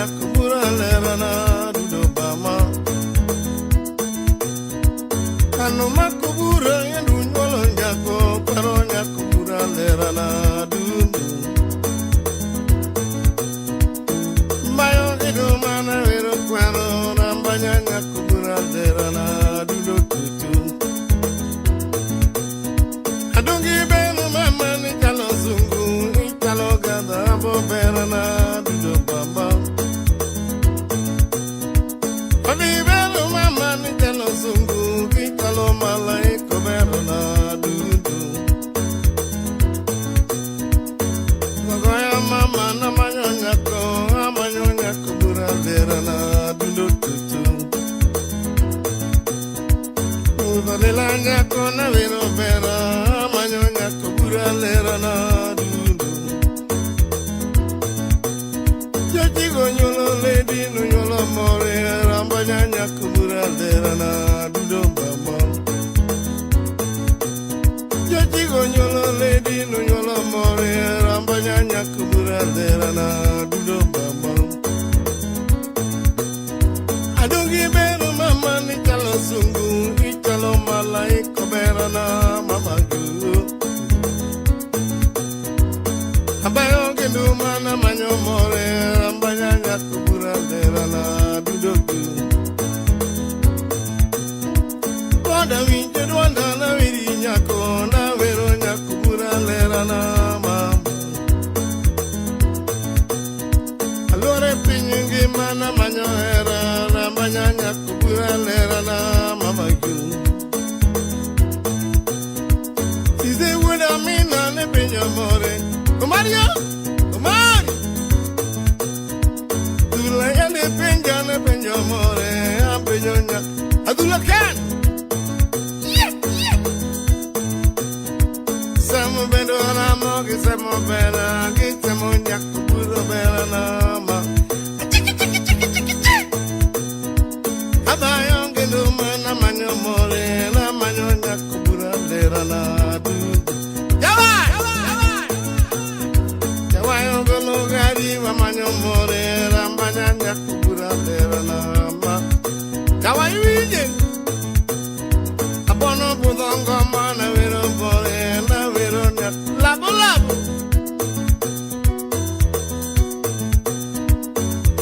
nyako bura lerana dudo bama. Kano mako bura endu nyuolo nyako kwaro nyako bura lerana dudu. Mbayo gidu mana wero kwaro rambanya nyako bura lerana dudo tutu. Adungi beno mama ni chalo zungu ni chalo gada bo berana dudo bamba. Abi beno mama ni chalo zungu ni chalo malaiko berana dudu. Gogoya mama na manyonya ko amanyonya ko bura berana dudo tutu. Uvalela nyako na wero bera amanyonya ko bura lerana dudu. Jojigo nyolo lady no nyolo more rambanya nyako bura lerana dudo bamba. Jojigo nyolo lady no nyolo more rambanya nyako bura lerana dudo bamba. Adungi beno mama ni chalo sungu ni chalo malaiko berana mama gu. Abayo gendu mana manyo more rambanya nyako bura lerana dudo gu. Wanda winje dwanda na wiri nyako na wero nyako bura lerana mama. Alore piny ngima na manyo hera rambanya nyako bura lerana mama gu. Size wuda mina ne penyo more. Omario, Omari. Dula ya ne penja ne penyo more. Apenyo nya. Adula kan. Samo bendo na mo ki samo bena ki samo nyako bura bena na ma. Abayo ngendo mana manyo more na manyo nyako bura lera na du. Yawa! Yawa ngolo gari wa manyo more rambanya nyako bura lera na ma. Yawa iwinje. Abono budongo mana wero bore na wero nyako labo labo.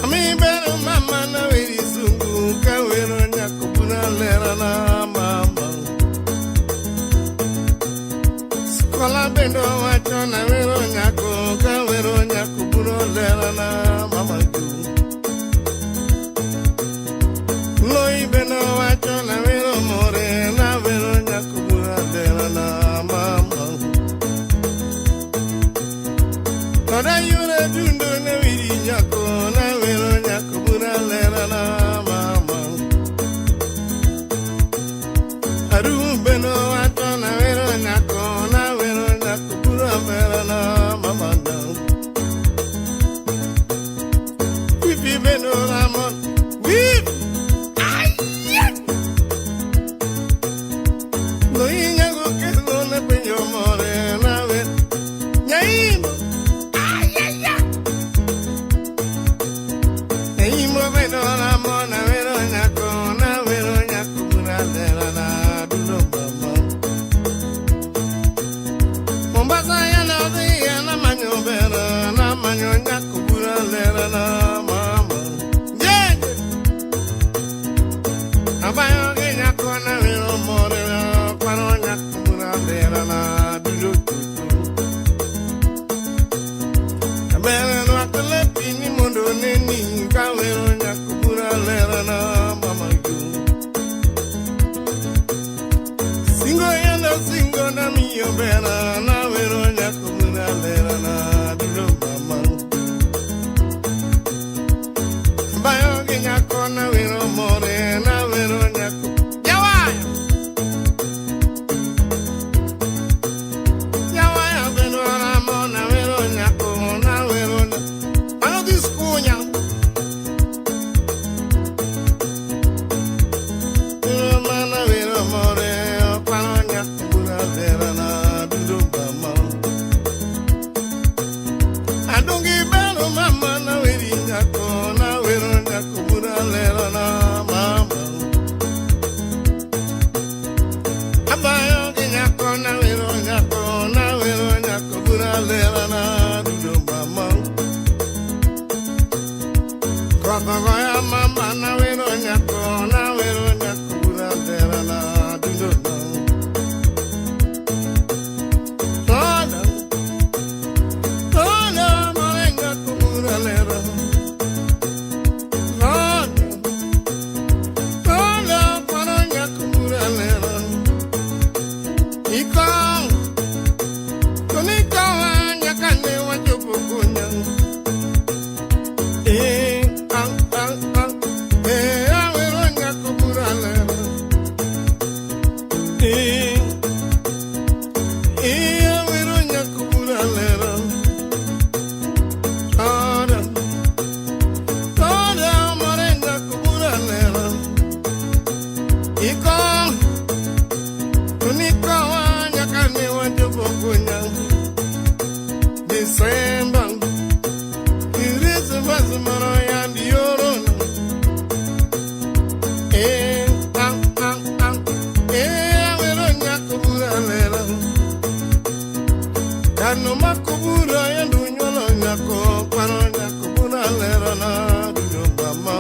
Ami bero mama na weri zungu ka wero nyako bura lera na mama. Skola bendo wacho na wero nyako ka wero nyako bura lera na mama ju. Loi bendo wacho na wero more na wero nyako bura lera na mama. Toda yure dundo na wiri nyako na wero nyako bura lera na mama. Aru beno wacho na wero nyako na wero nyako bura lera na mama na. Wifi beno ramon wifi. Loi nyago kelo na penyo more na wero nyaimo. Nyaimo beno ramon na wero nyako na wero nyako bura lera na dudo mama. Mombasa ya na ya na manyo bera na manyo nyako bura lera na mama. Yeah. Abayo ge nyako na wero more na kwaro nyako bura lera na dudo tutu. Abere no akele pini mondo neni ka wero nyako bura Koth mama na wero nyako na wero nyako bura dera na dundo na. Tola, tola mare nyako bura lera. Tola, tola para nyako bura lera. Iko, koniko nyaka ne wachopo kunya. Eh, ah, ah, ah. Eh, awero nyako bura lera. Eh, eh, awero nyako bura lera. Tola, tola mare nyako bura lera. Iko, koniko nyaka ne wachopo kunya. December, Christmas moro ya dioro na. Eh, ah, ah, ah. Eh, awero nyako bura lera. Kano makubura ya dunyolo nyako, kwano nyako bura lera na dunyo mama.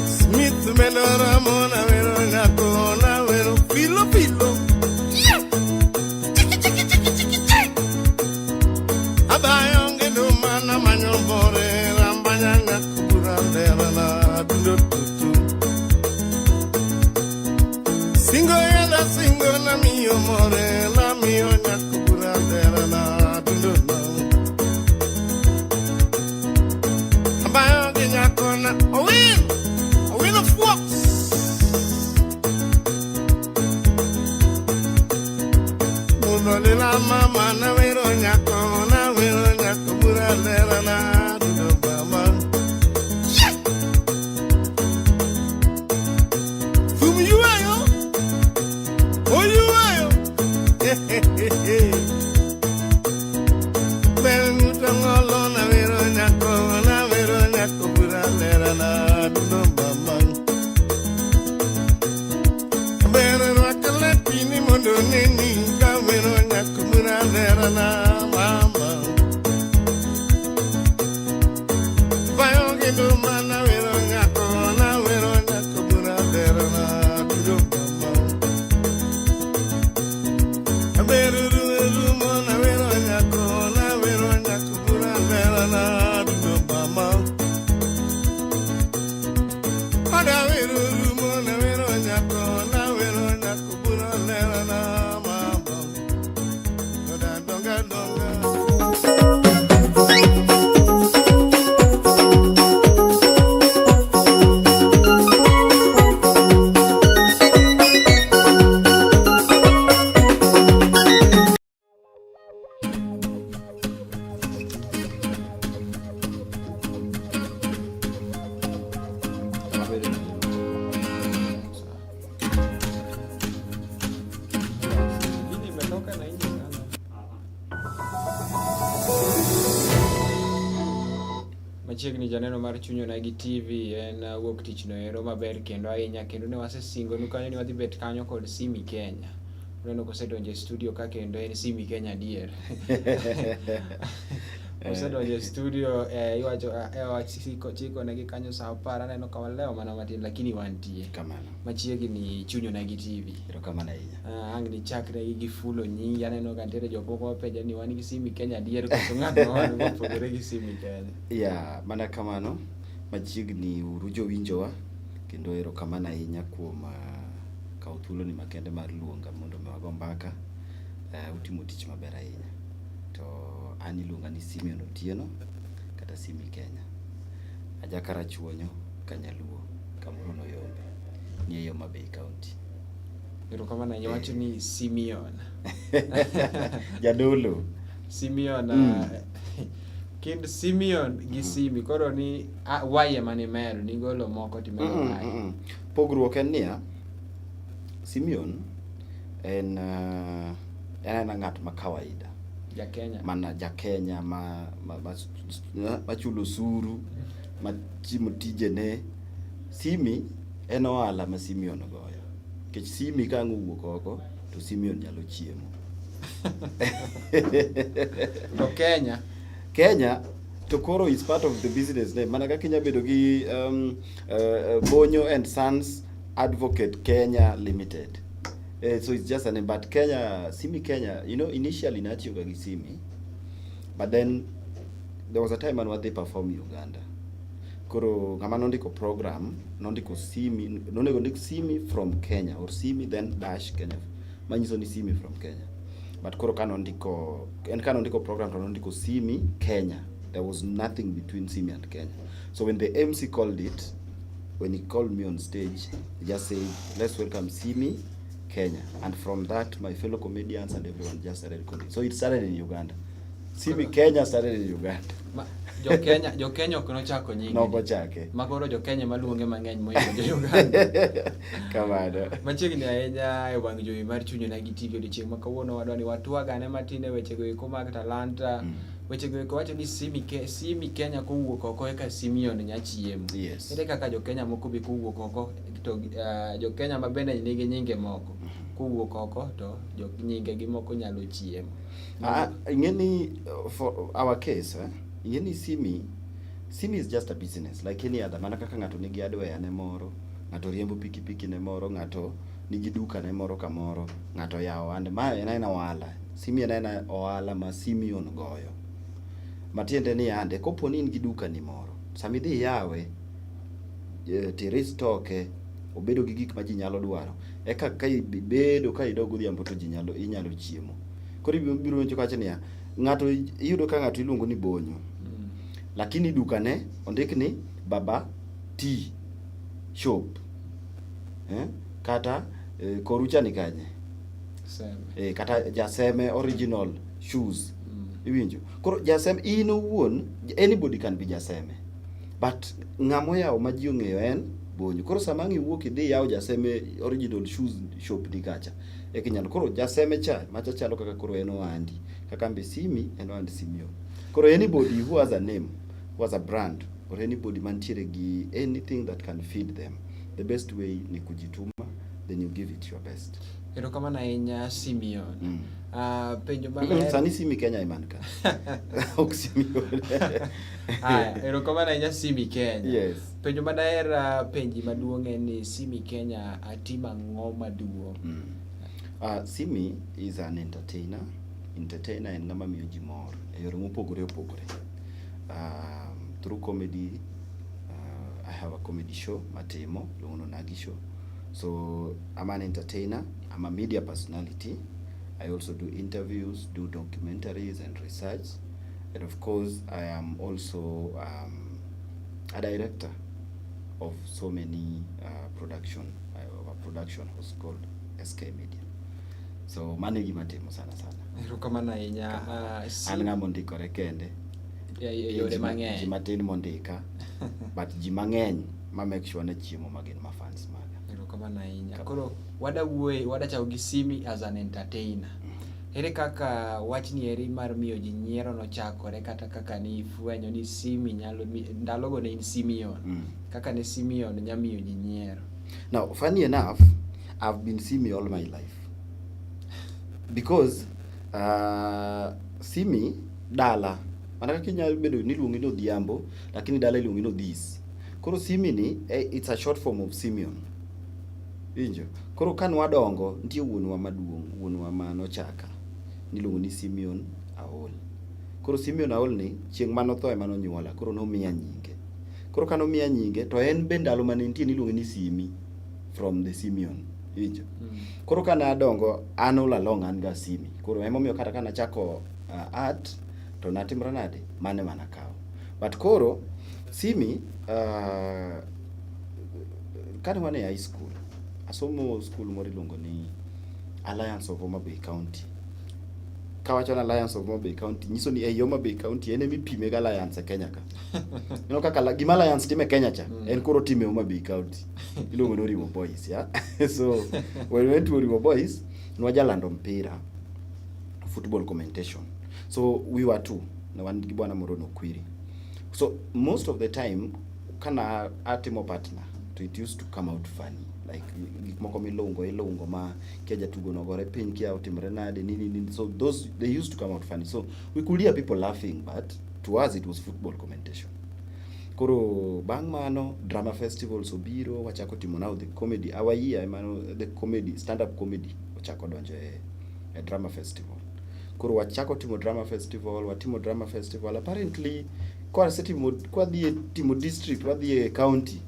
Smith melora mona wero nyako, na wero filo filo. Chiki chiki chiki chiki chiki. Abayo ngendo mana manyo bore, rambanya nyako bura lera na dundo tutu. Singo yela singo na mio more, na mio nyako bura lera na dundo na. Abayo ge nyako na owin, owin of works. Mundo lela mama na wero nyako, na wero nyako bura lera na dundo mama. Fum yuayo, oh yuayo. Bel ngolo na wero nyako, na wero nyako bura lera na dundo mama. Bero rwakale pini mondo neni, ka wero nyako bura lera na mama. Bayo gendo mana wero nyako, na wero nyako bura lera na dundo mama. Bero ru ru mo na wero nyako, na wero nyako bura lera na dundo mama. Ada wero ru mo na wero nyako, na wero nyako bura lera na mama. Donga donga donga. Mabedo Sawa. Hili imetoka na nje sana. Machiegni janeno mar Chuny Onagi TV en wuok tich no ero maber kendo ahinya kendo ne wasesingo nu kanyo ni wadhi bet kanyo kod Simi Kenya. Uneno kosedonjo e studio ka kendo en Simi Kenya adier. Osedonjo e studio iwacho chiko chiko negi kanyo saa 10 aneno ka walewo mana matin lakini wantie. Kamano. Machiegni Chuny Onagi TV. Erokamano ahinya. Ang' nichakre gi fulo nyingi aneno ka nitiere jok moko mapenja ni wan gi Simi Kenya adier koso ng'at ma wan go opogore gi Simi Kenya. Ya, mana kamano. Machiegni uru jowinjowa kendo erokamano ahinya kuom kawo thuoloni makende mar luonga mondo mi wago mbaka. Utimo tich maber ahinya. To an iluonga ni Simeon Otieno kata Simi Kenya. Aja Karachuonyo, Kanyaluo, kamoro noyombe. Nie Homa Bay County. Erokamano ahinya wacho ni Simeon. Jadolo. Simeon kind Simeon gi Simi koro ni Y ema nimedo nigolo moko timedo Y. Pogruok en niya, Simeon en en ng'at ma kawaida. Ja Kenya. Mana ja Kenya ma chulo osuru, ma timo tijene. Simi en ohala ma Simeon goyo. Nikech Simi ka ang' owuok oko, to Simeon nyalo chiemo. To Kenya. Kenya To koro is part of the business name. Mana kaka inya bedo gi Bonyo and Sons Advocate Kenya Limited. So it's just a name. But Kenya, Simi Kenya, initially natiyoga gi Simi. But then there was a time when wadhi perform Uganda. Koro ng'ama nondiko program, nondiko Simi, nonego ndik Simi from Kenya or Simi then dash Kenya. Manyiso ni Simi from Kenya. But koro kanondiko, en kanondiko program to nondiko Simi Kenya. There was nothing between Simi and Kenya. So when the MC called it, when he called me on stage, he just said, "Let's welcome Simi Kenya." And from that, my fellow comedians and everyone just started calling. So it started in Uganda. Simi Kenya started in Uganda. Ma, jo Kenya, jo Kenya ok nochako nyinge. Nokochake. Ma koro jo Kenya maluonge mang'eny moingo jo Uganda. Kamano. Machiegni ahinya e wang' jowi mar Chuny Onagi TV odiochieng' ma kawuono wadwa ni watwag ane matin e wechego eko mag talanta. Wechego eko wacho ni Simi Kenya kowuok oko eka Simeon nya chiemo. Yes. Ere kaka jo Kenya moko be kowuok oko to jo Kenya ma bende nigi nyinge moko kowuok oko to jo nyinge gi moko nyalo chiemo. Ah, ing'e ni for our case, ing'e ni Simi is just a business like any other. Mana kaka ng'ato nigi hardware ne moro, ng'ato riembo pikipiki ne moro, ng'ato nigi duka ne moro kamoro, ng'ato yawo ohande. Ma en aena ohala. Simi en aena ohala ma Simeon goyo. Matiende ni yande, kopo ni in gi duka ni moro, sama idhi iyawe, tiristoke, obedo gi gik ma ji nyalo dwaro. Eka ka ibedo ka idok godhiambo to ji nyalo, inyalo chiemo. Koro ibiro winjo kawacho niya, ng'ato iyudo ka ng'ato iluongo ni Bonyo. Lakini duka ne ondik ni Baba T Shop. Kata korucha ni kanye? Seme. Kata Jaseme Original Shoes. Iwinjo? Koro Jaseme in owuon, anybody can be Jaseme. But ng'ama oyawo ma ji ong'eyo en Bonyo. Koro sama ang' iwuok idhi yawo Jaseme Original Shoes Shop ni kacha, eka inyalo. Koro Jaseme cha, macha chalo kaka koro en ohandi. Kaka ambe Simi, en ohand Simeon. Koro anybody who has a name, who has a brand, or anybody mantiere gi anything that can feed them, the best way ni kujituma, then you give it your best. Erokamano ahinya Simeon. Penjo maber. Sani Simi Kenya eman ka. Ok Simeon. Aya, erokamano ahinya Simi Kenya. Yes. Penjo madaher penji maduong' en ni Simi Kenya atimo ang'o maduong'? Simi is an entertainer. Entertainer en ng'ama miyo ji mor e yore mopogore opogore. Through comedy, I have a comedy show matimo, iluongo ni Onagi Show. So I'm an entertainer, I'm a media personality. I also do interviews, do documentaries and research. And of course, I am also a director of so many production, of a production house called SK Media. So mano e gima atimo sana sana. Erokamano ahinya. An ng'ama ondikore kende. E yore mang'eny. Ji matin mondika, but ji mang'eny ma make sure ni chiemo ma gin ma fans maga. Erokamano ahinya. Koro wada wuoye, wada chako gi Simi as an entertainer. Ere kaka wachni eri mar miyo ji nyiero nochakore kata kaka ni ifwenyo ni Simi nyalo ndalogo ne in Simeon. Kaka ne Simeon nya miyo ji nyiero. Now, funny enough, I've been Simi all my life. Because Simi dala, mana kaka inyalo bedo ni iluongi ni Odhiambo, lakini dala iluongi ni Odhis. Koro Simi ni, it's a short form of Simeon. Winjo? Koro ka nwadongo, nitie wuonwa maduong', wuonwa manochaka, niluongo ni Simeon Aol. Koro Simeon Aol ni, chieng' manotho ema nonyuola, koro nomiya nyinge. Koro ka nomiya nyinge, to en be ndalo mane nitie niluonge ni Simi, from the Simeon. Iwinjo? Koro ka nadongo, an all along an ga Simi. Koro emomiyo kata ka nachako art, to natimra nade? Mano ema nakawo. But koro, Simi, kane wan e high school, asomo school moro iluongo ni Alliance of Homa Bay County. Kawacho ni Alliance of Homa Bay County, nyiso ni ei Homa Bay County en ema ipime gi Alliance e Kenya ka. Ineno kaka gima Alliance timo e Kenya cha, en koro otime Homa Bay County. Iluongo ni Oriwo Boys, yeah? So, when we went to Oriwo Boys, nwajalando mpira, football commentation. So, we were two. Ne wan gi bwana moro Nokwiri. So, most of the time, kana atimo partner, to it used to come out funny. Like, gik moko milungo, ilungo ma kia jatugo nogore piny, kia otimore nade, nini, nini. So, those, they used to come out funny. So, we could hear people laughing, but To us it was football commentation. Koro bang' mano drama festivals obiro, wachako timo now the comedy. Our year mano the comedy, stand up comedy ochako donjo e drama festival. Koro wachako timo drama festival, watimo drama festival. Apparently kwasetimo kwadhi e timo district, wadhi e county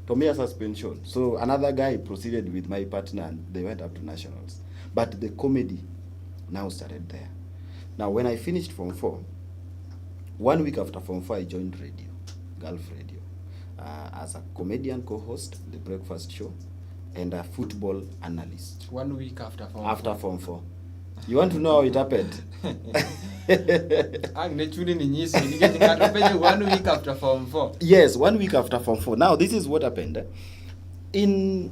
to miya suspension. So another guy proceeded with my partner and they went up to nationals. But the comedy now started there. Now when I finished Form 4, one week after Form 4 I joined radio, Gulf Radio, as a comedian co-host, the breakfast show, and a football analyst. One week after Form After 4. Form 4. You want to know how it happened? Ang' ne chuni ni nyisi nikech ng'ato penjo one week after Form 4. Yes, one week after Form 4. Now, this is what happened. In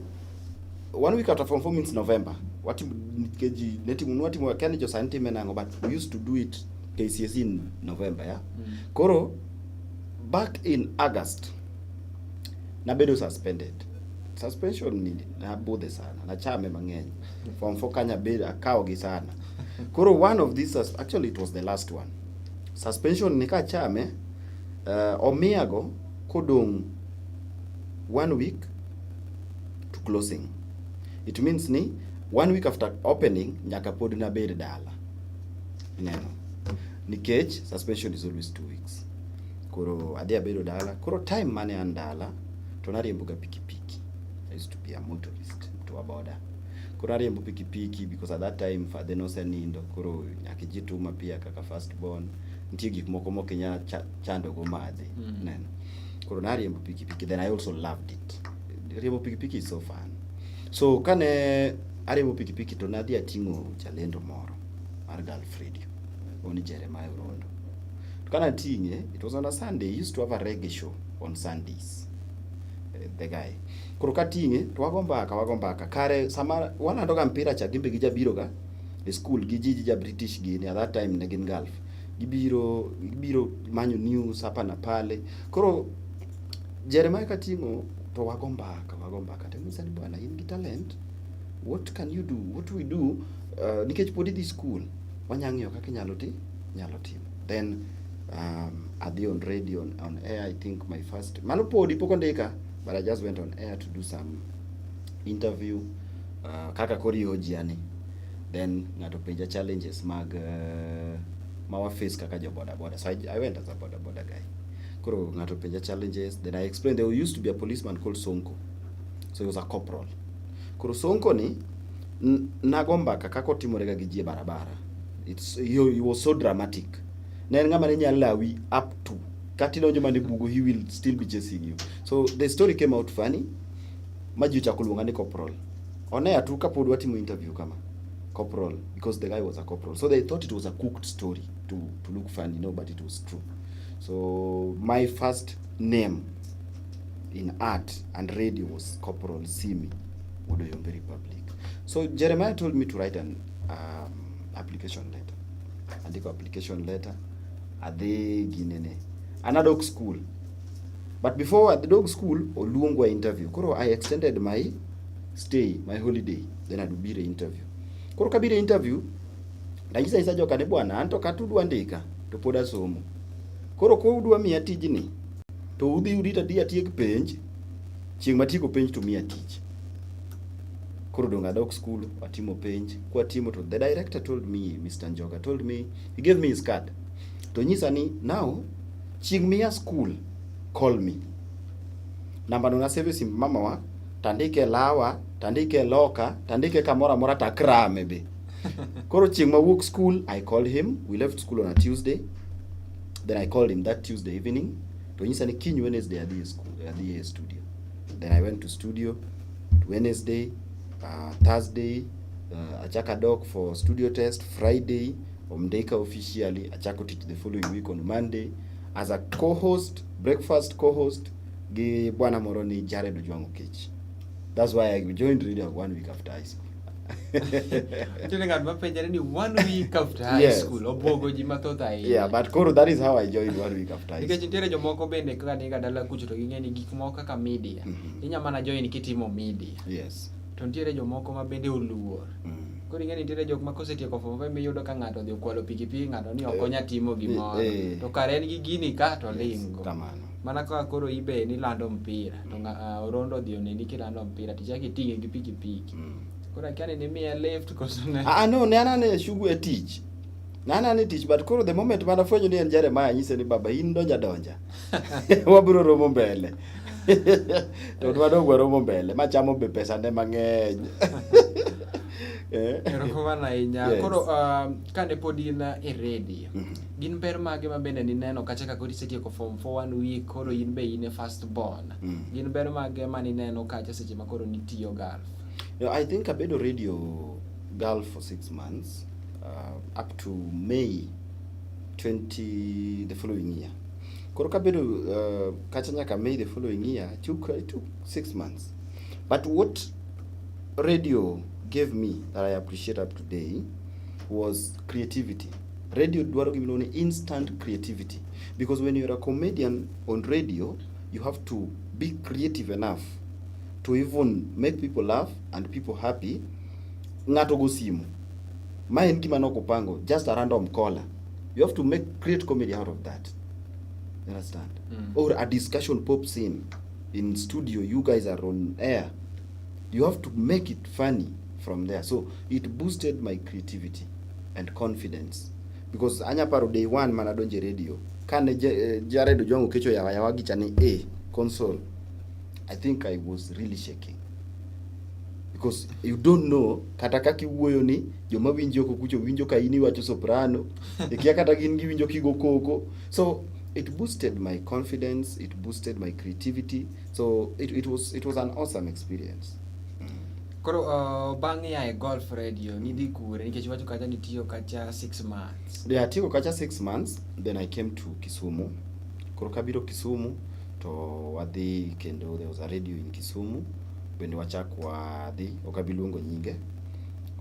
one week after Form 4 means November. What netimo akia ni jo sani time nang'o, but we used to do it KCSE in November, yeah? Koro, back in August, nabedo suspended. Suspension ni nabudhe sana, nachame mang'eny. Form 4 kanya bedo akawo gi sana. Koro one of these, actually it was the last one. Suspension ni kachame, omiyago kodong' one week to closing. It means ni one week after opening nyaka pod nabed dala. Ineno. Nikech suspension is always 2 weeks. Koro adhi abedo dala. Koro time mane an dala to nariembo ga pikipiki. I used to be a motorist, mtu wa boda. Koro ariembo pikipiki because at that time father nosenindo, koro nyaka ijituma pia kaka first born. Nitie gik moko mok inyal chando go madhe. Neno. Koro nariembo pikipiki, then I also loved it. Riembo pikipiki is so fun. So kane ariembo pikipiki to nadhi ating'o jalendo moro mar Gulf Radio. Oni Jeremiah Orondo. To kana ating'e, it was on a Sunday. He used to have a reggae show on Sundays. The guy. Koro kating'e to wago mbaka, wago mbaka. Kare sama walando ga mpira cha gimbe gijabiro ga e school gi jiji ja British gini at that time ne gin Gulf. Gibiro manyo news hapa na pale. Koro Jeremiah kating'o to wago mbaka, wago mbaka. To nyisa ni bwana in gi talent. What can you do? What we do? Nikech pod idhi school, wanya ng'iyo kaka inyalo ti nyalo timo. Then adhi on radio on air, I think my first mano podi pok ondika, but I just went on air to do some interview kaka koro ihoji ni. Then ng'ato penja challenges mag ma wa face kaka jo boda boda. So I went as a boda boda guy. Koro ng'ato penja challenges, then I explained there used to be a policeman called Sonko. So he was a corporal. Koro Sonko ni nago mbaka kaka otimore ga gi ji e barabara. He was so dramatic. Ne en ng'ama ne nyalo lawi up to kata idonjo mana e bugo, he will still be chasing you. So the story came out funny ma ji ochako luonga ni corporal. Oneya tu kapod watimo interview kama corporal because the guy was a corporal. So they thought it was a cooked story to look funny, no, but it was true. So my first name in art and radio was Corporal Simi Wuodoyombe Republic. So Jeremiah told me to write an application letter. Andiko application letter, adhi ginene. An adok school. But before adok school, oluongwa interview. Koro I extended my stay, my holiday. Then adubiro e interview. Koro kabiro e interview, nanyisa nyisa joka ni bwana, anto kata udwa ndika, to pod asomo. Koro ka udwa miya tijni, to udhi urit adhi atiek penj, chieng' matieko penj to miya tich. Koro dong' adok school, atimo penj, kwatimo to the director told me, Mr. Njoga told me, he gave me his card. To nyisa ni, now, chieng' miya school, call me. Namba no nasave e simb mamawa, tandike e lawa, tandike e loka, tandike kamoro amora takrame be. Koro chieng' mawuok school, I called him. We left school on a Tuesday. Then I called him that Tuesday evening. To nyisa ni kiny Wednesday adhi e school, adhi e studio. Then I went to studio Wednesday, Thursday, achako adok for studio test Friday, omndika officially, achako tich the following week on Monday as a co-host, breakfast co-host gi bwana moro ni Jared Ojwang' Okech. That's why I joined radio one week after high school. Nitiere ng'at mapenjore ni one week after high school obwogo ji mathoth ahinya. Yeah, but koro that is how I joined one week after high Nikech school. nitiere jomoko bende kaka ni dala kucho to ging'e ni gik moko kaka media inya mana join kitimo media. To nitiere jomoko ma bende oluor. Koro ing'e ni nitiere jok ma kosetieko form 5 miyudo ka ng'ato odhi okwalo pikipiki ng'ato ni ok onya timo gimoro. To kare en gi gini ka to oling' go. Kamano. Mana kaka koro ibe nilando mpira to Orondo odhi oneni kilando mpira tichako iting'e gi pikipiki. Koro akia ni nimiye lift koso ne. Ah, no, ne an ane shugu e tich. Ne an ane tich, but koro the moment mane afwenyo ni en Jeremiah, anyise ni baba in donja donja. Wabiro romo mbele. To dwadong waromo mbele, machamo be pesa ne mang'eny. Erokamano ahinya. Yes. Koro kane pod in e radio, gin ber mage ma bende nineno kacha ka koro isetieko form 4 one week, koro in be in e first born. Gin ber mage manineno kacha seche ma koro nitiyo Gulf? No, I think abedo radio Gulf for 6 months, up to May 20 the following year. Koro kabedo kacha nyaka May the following year, it took 6 months. But what radio gave me that I appreciate up to today was creativity. Radio dwaro gima iluongo ni instant creativity. Because when you're a comedian on radio, you have to be creative enough to even make people laugh and people happy. Ng'ato go simu. Ma en gima nok opango, just a random caller. You have to make create comedy out of that. You understand? Or a discussion pops in studio, you guys are on air. You have to make it funny from there. So it boosted my creativity and confidence. Because anya paro day one mana donje radio. Kane Jared Ojwang' okecho yawa yawa gicha ni A console. I think I was really shaking. Because you don't know kata kaka iwuoyo ni joma winji oko kucho winjo ka in iwacho soprano, ikia kata gin giwinjo kigo koko. So it boosted my confidence, it boosted my creativity. So it was an awesome experience. Koro bang' ya e Gulf Radio nidhi kure nikech iwacho kacha nitiyo kacha 6 months. Yeah, atieko kacha 6 months, then I came to Kisumu. Koro kabiro Kisumu to wadhi kendo there was a radio in Kisumu. Bende wachak wadhi, ok abi luongo nyinge.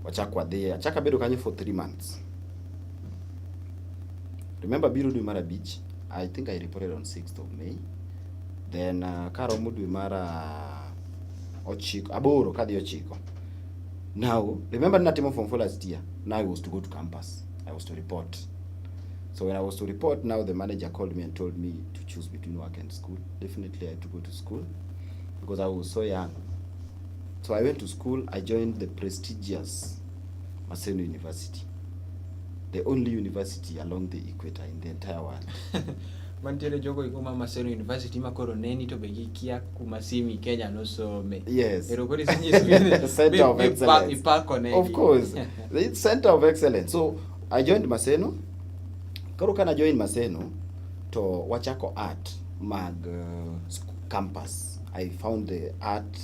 Wachak wadhi, achak abedo kanyo for 3 months. Remember biro dwe mar abich, I think I reported on 6th of May. Then karomo dwe mar ochiko, aboro kadhi ochiko. Now, remember natimo form 4 last year. Now I was to go to campus. I was to report. So when I was to report, now the manager called me and told me to choose between work and school. Definitely I had to go to school because I was so young. So I went to school. I joined the prestigious Maseno University, the only university along the equator in the entire world. Mantiere jogo eko ma Maseno University ma koro neni to be gikia kuma Simi Kenya nosome. Yes. Ero koro isenyiso Center of excellence. Ipako negi. Of course. The center of excellence. So I joined Maseno. Koro kana join Maseno to wachako art mag campus. I found the art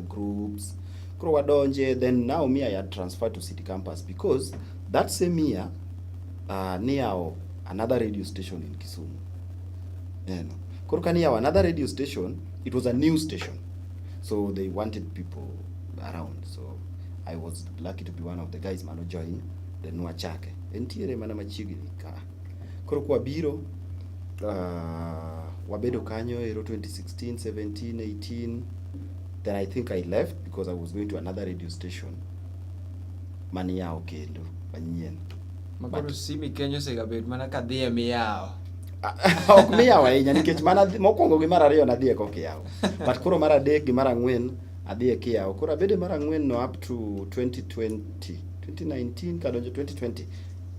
groups. Koro wadonje, then now me I had transferred to City Campus because that same year niyawo another radio station in Kisumu. Neno. Koro kaniyawo another radio station, it was a new station. So they wanted people around. So I was lucky to be one of the guys mano join, then wachake. Entiere mana machiegni ka. Koro kwabiro, wabedo kanyo ero 2016, 17, 18. Then I think I left because I was going to another radio station maniyawo kendo manyien. Ma koro Simi Kenya osegabet mana ka dhi e miyawo. Ok miyawo ahinya nikech mana mokwongo gi mar ariyo nadhi e kokiyawo. But koro mar adek gi mar ang'wen adhi e kiyawo. Koro abedo e mar ang'wen no up to 2020, 2019 kadonjo 2020.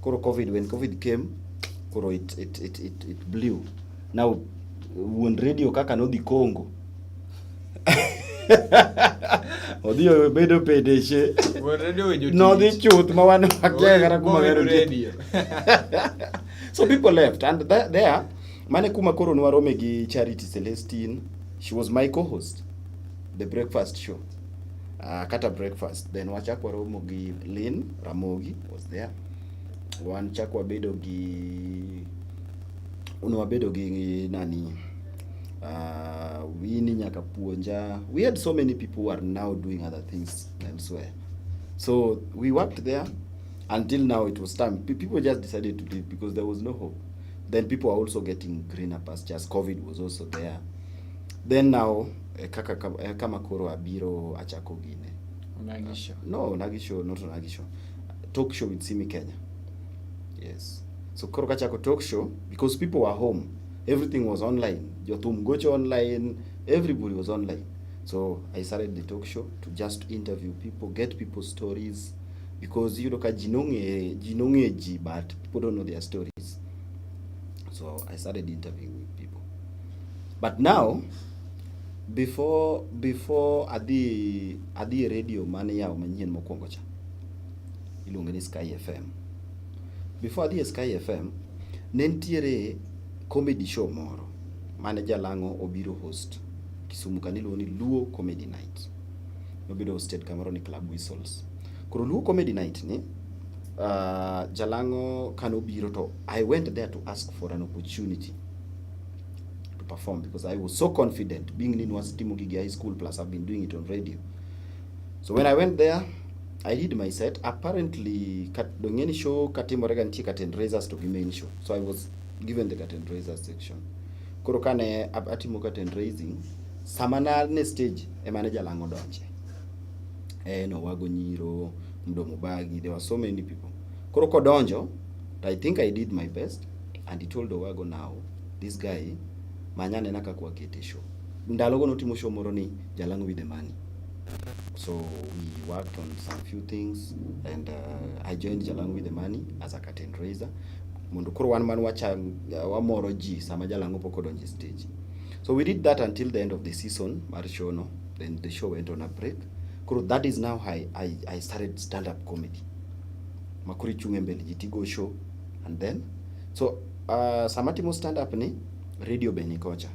Koro COVID, when COVID came, koro it blew. Now wuon radio kaka nodhi Congo. Odhi obedo pedeche. Wuon radio winjo Nodhi tich. chuth ma wan wakia kata kuma Obedo ng'ano nitie. radio. So people left and there mane kuma koro nwarome gi Charity Celestine. She was my co-host the breakfast show. Kata breakfast. Then wachak waromo gi Lynn Ramogi was there. Wan chak wabedo gi wabedo gi nani Winnie nyaka puonja. We had so many people who are now doing other things elsewhere. So we worked there until now it was time. People just decided to leave because there was no hope. Then people are also getting greener pastures. COVID was also there. Then now, kaka, kama koro abiro achako gine. Onagi show. No, Onagi show, not Onagi show. talk show with Simi Kenya. Yes. So koro kachako talk show because people were home. Everything was online. Jothum gocho online, everybody was online. So I started the talk show to just interview people, get people stories because iyudo ka ji nong'e ji nong'e ji but people don't know their stories. So I started interviewing people. But now before adhi e radio mane yawo manyien mokwongo cha iluonge ni Sky FM. Before adhi e Sky FM, ne nitiere comedy show moro mane Jalang'o obiro host Kisumu ka niluongo ni Luo Comedy Night. Nobedo hosted kamoro ni Club Whistles. Koro Luo Comedy Night ni Jalang'o kanobiro to I went there to ask for an opportunity to perform because I was so confident being ni nwasetimo gigi high school plus I've been doing it on radio. So when I went there, I did my set. Apparently, dong'e ni show katimore ga nitie curtain raisers to gi main show. So I was given the curtain raisers section. Koro kane atimo curtain raising, sama ne an e stage ema ne Jalang'o donje. En Owago Nyiro, Mdomo Bagi, there were so many people. Koro kodonjo, I think I did my best and he told Owago now, this guy, many anena kaka wakete e show. Ndalogo notimo show moro ni Jalang'o with the money. So we worked on some few things and I joined Jalang'o with the money as a curtain raiser. Mondo koro wan man wamoro ji sama Jalang'o pok odonjo e stage. So we did that until the end of the season mar show no. Then the show went on a break. Koro that is now how I started stand-up comedy. Ma koro ichung' e mbele ji tigo show and then so sama timo stand-up ni radio be ni kocha.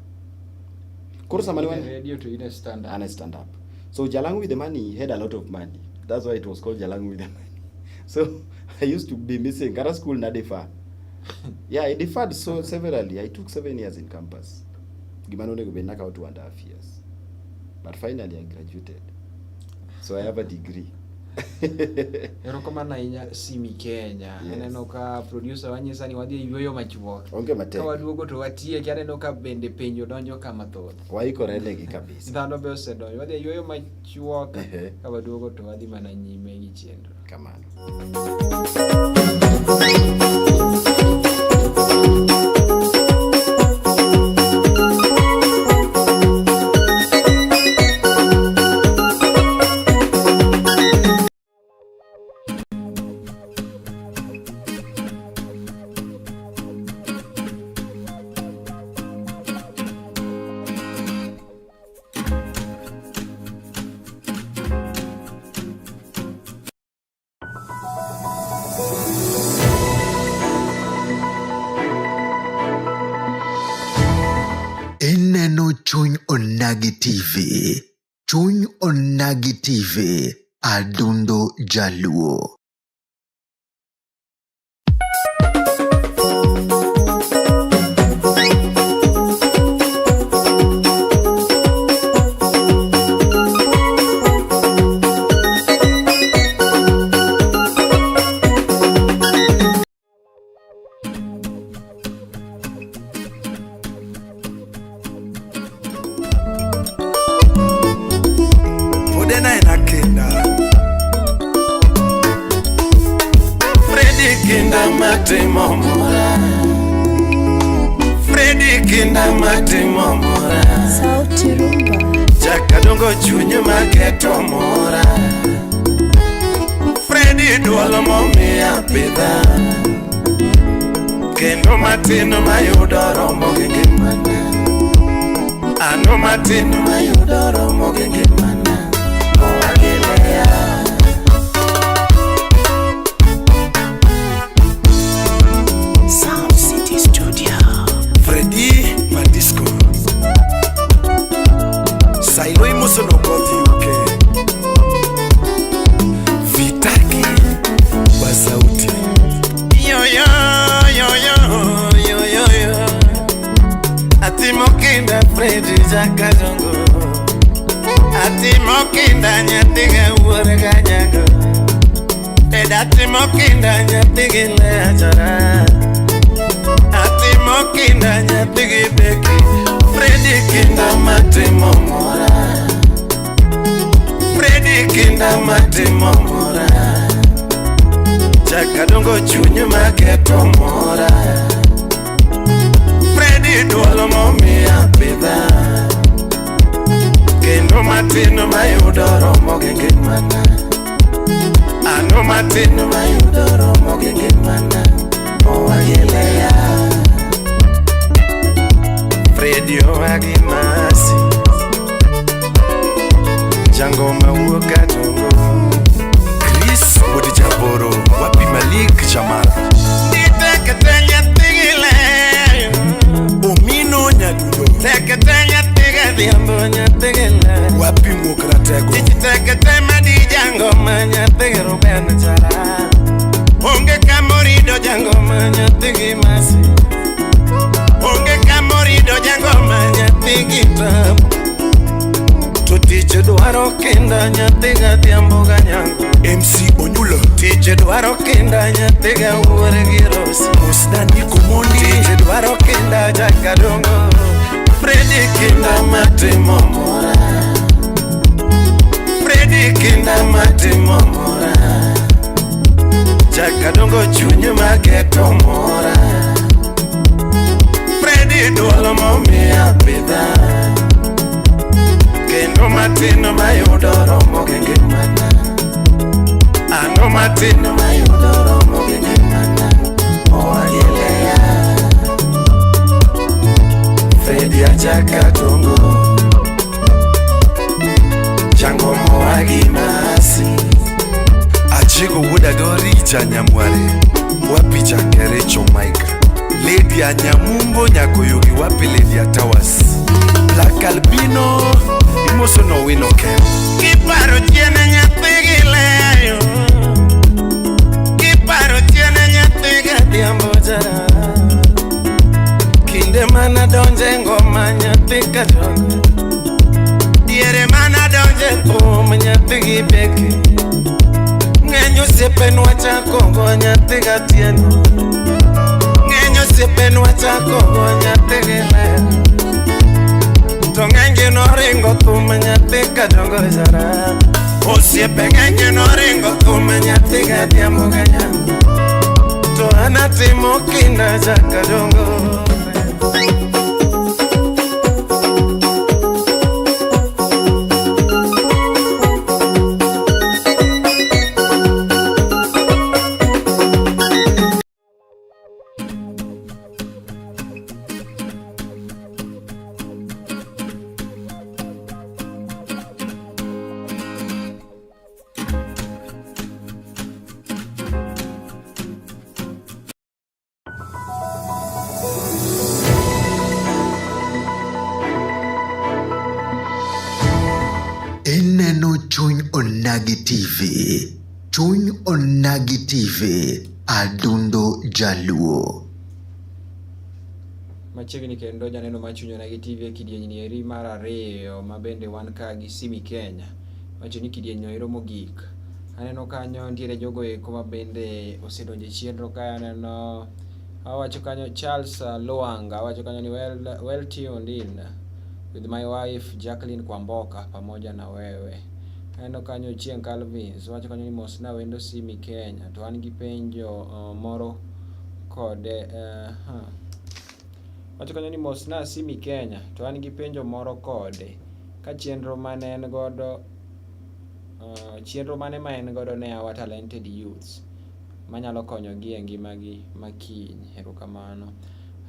Koro sama ne In e wan radio to in e stand up. An e stand up. So Jalang'o with the money had a lot of money. That's why it was called Jalang'o with the money. So I used to be missing. Kata school na defer. Yeah, I deferred so severally. I took 7 years in campus. Gima nonego bed nakawo 2.5 years. But finally I graduated. So I have a degree. Erokamano ahinya Simi Kenya. Yes. Aneno ka producer wanyisa ni wadhi e yueyo machuok. Onge matek. Ka waduogo to watieki aneno ka bende penjo donjo ka mathoth. Waikore negi kabisa. Dhano be osedonjo. Wadhi e yueyo machuok. Ehe. Ka waduogo to wadhi mana nyime gi chenro. Kamano. Ineno Chuny Onagi TV. Chuny Onagi TV. Adundo Jaluo. Podena ena kinda Freddy kinda matimo mora Freddy kinda matimo mora Sauti Rumba. Jakadongo chuny maketo mora Freddy duol momiya pidha Kendo matin mayudo romo gi ngimana Ano matin mayudo romo gi ngimana Koa gi Lea. Sound City Studio. Freddy Madisco Sailo imosono koth UK Vitaki wa sauti Yo yo yo yo yo yo yo Atimo kinda Freddy Jakadongo Atimo kinda nyathi ga wuor ganyago Ed atimo kinda nyathi gi Lea chora Atimo kinda nyathi gi Beki Freddy kinda matimo mora Freddy kinda matimo mora. Chakadongo chuny maketo mora. Fredi duolo momiya pidha. Kendo matin mayudo romo gi ngimana. Ano matin mayudo romo gi ngimana. Owagileya. Fredi owagi masi. Jangoma wuok Katongo. Chris Wuod Jaboro wapi Malik Jamal. Nitekete nyathi gi leyo. Omino Nyadundo Tekete nyathi gadhiambo nyathi gi leyo. wapi Muok Ratego. Tich tekete madi jangoma nyathi gi Ruben Chara. Onge kamorido jangoma nyathi gi Masi. Onge kamorido jangoma nyathi gi Tabu. To tich dwaro kinda nyathi gadhiambo ganyango. MC Onyulo. Tich dwaro kinda nyathi ga wuore gi Rosi. Mosna Nico Mondi. Tich dwaro kinda jakadongo. Fredi kinda matimo mora. Fredi kinda matimo mora. Jakadongo chuny maketo mora. Fredi duolo momiya pidha. Kendo matin mayudo romo gi ngimana. Ano matin mayudo romo gi ngimana. Owagileya. Fredi achaka tongo. Jangomo wagi masi. Achiko wuod Agori Janyamware wapi Jakerecho Mike. Lady Anyamumbo Nyakoyogi wapi Lady Atawas. Black Albino imoso no wino ken. Kiparo chien nyathi gi leyo. Kiparo chien nyathi gadhiambo jara. Kinde mana donje ngoma nyathi kadongo. Diere mana donje thum nyathi gi beke. Ng'eny osiepenwa chako go nyathi gatieno. Ng'eny osiepenwa chako go nyathi gi ler. To ng'enygi noringo thum nyathi kadongo jara. Osiepe ng'enygi noringo thum nyathi gadhiambo ganyango. To an atimo kinda jakadongo. Ineno Chuny Onagi TV. Chuny Onagi TV. Adundo Jaluo. Machiegni kendo janeno mar Chuny Onagi TV e kidieny ni eri mar ariyo ma bende wan ka gi Simi Kenya. Wacho ni kidieny no ero mogik. Aneno kanyo nitiere jogo eko ma bende osedonjo e chenro kae aneno awacho kanyo Charles Luanga awacho kanyo ni well, well tuned in with my wife Jacqueline Kwamboka pamoja na wewe. Aneno kanyo Ochieng Calvins wacho kanyo ni mosna wendo Simi Kenya to an gi penjo moro kode huh. Wacho kanyo ni mosna Simi Kenya to an gi penjo moro kode ka chenro mane en godo chenro mane ma en godo ne our talented youths manyalo konyogi e ngimagi makiny. Erokamano.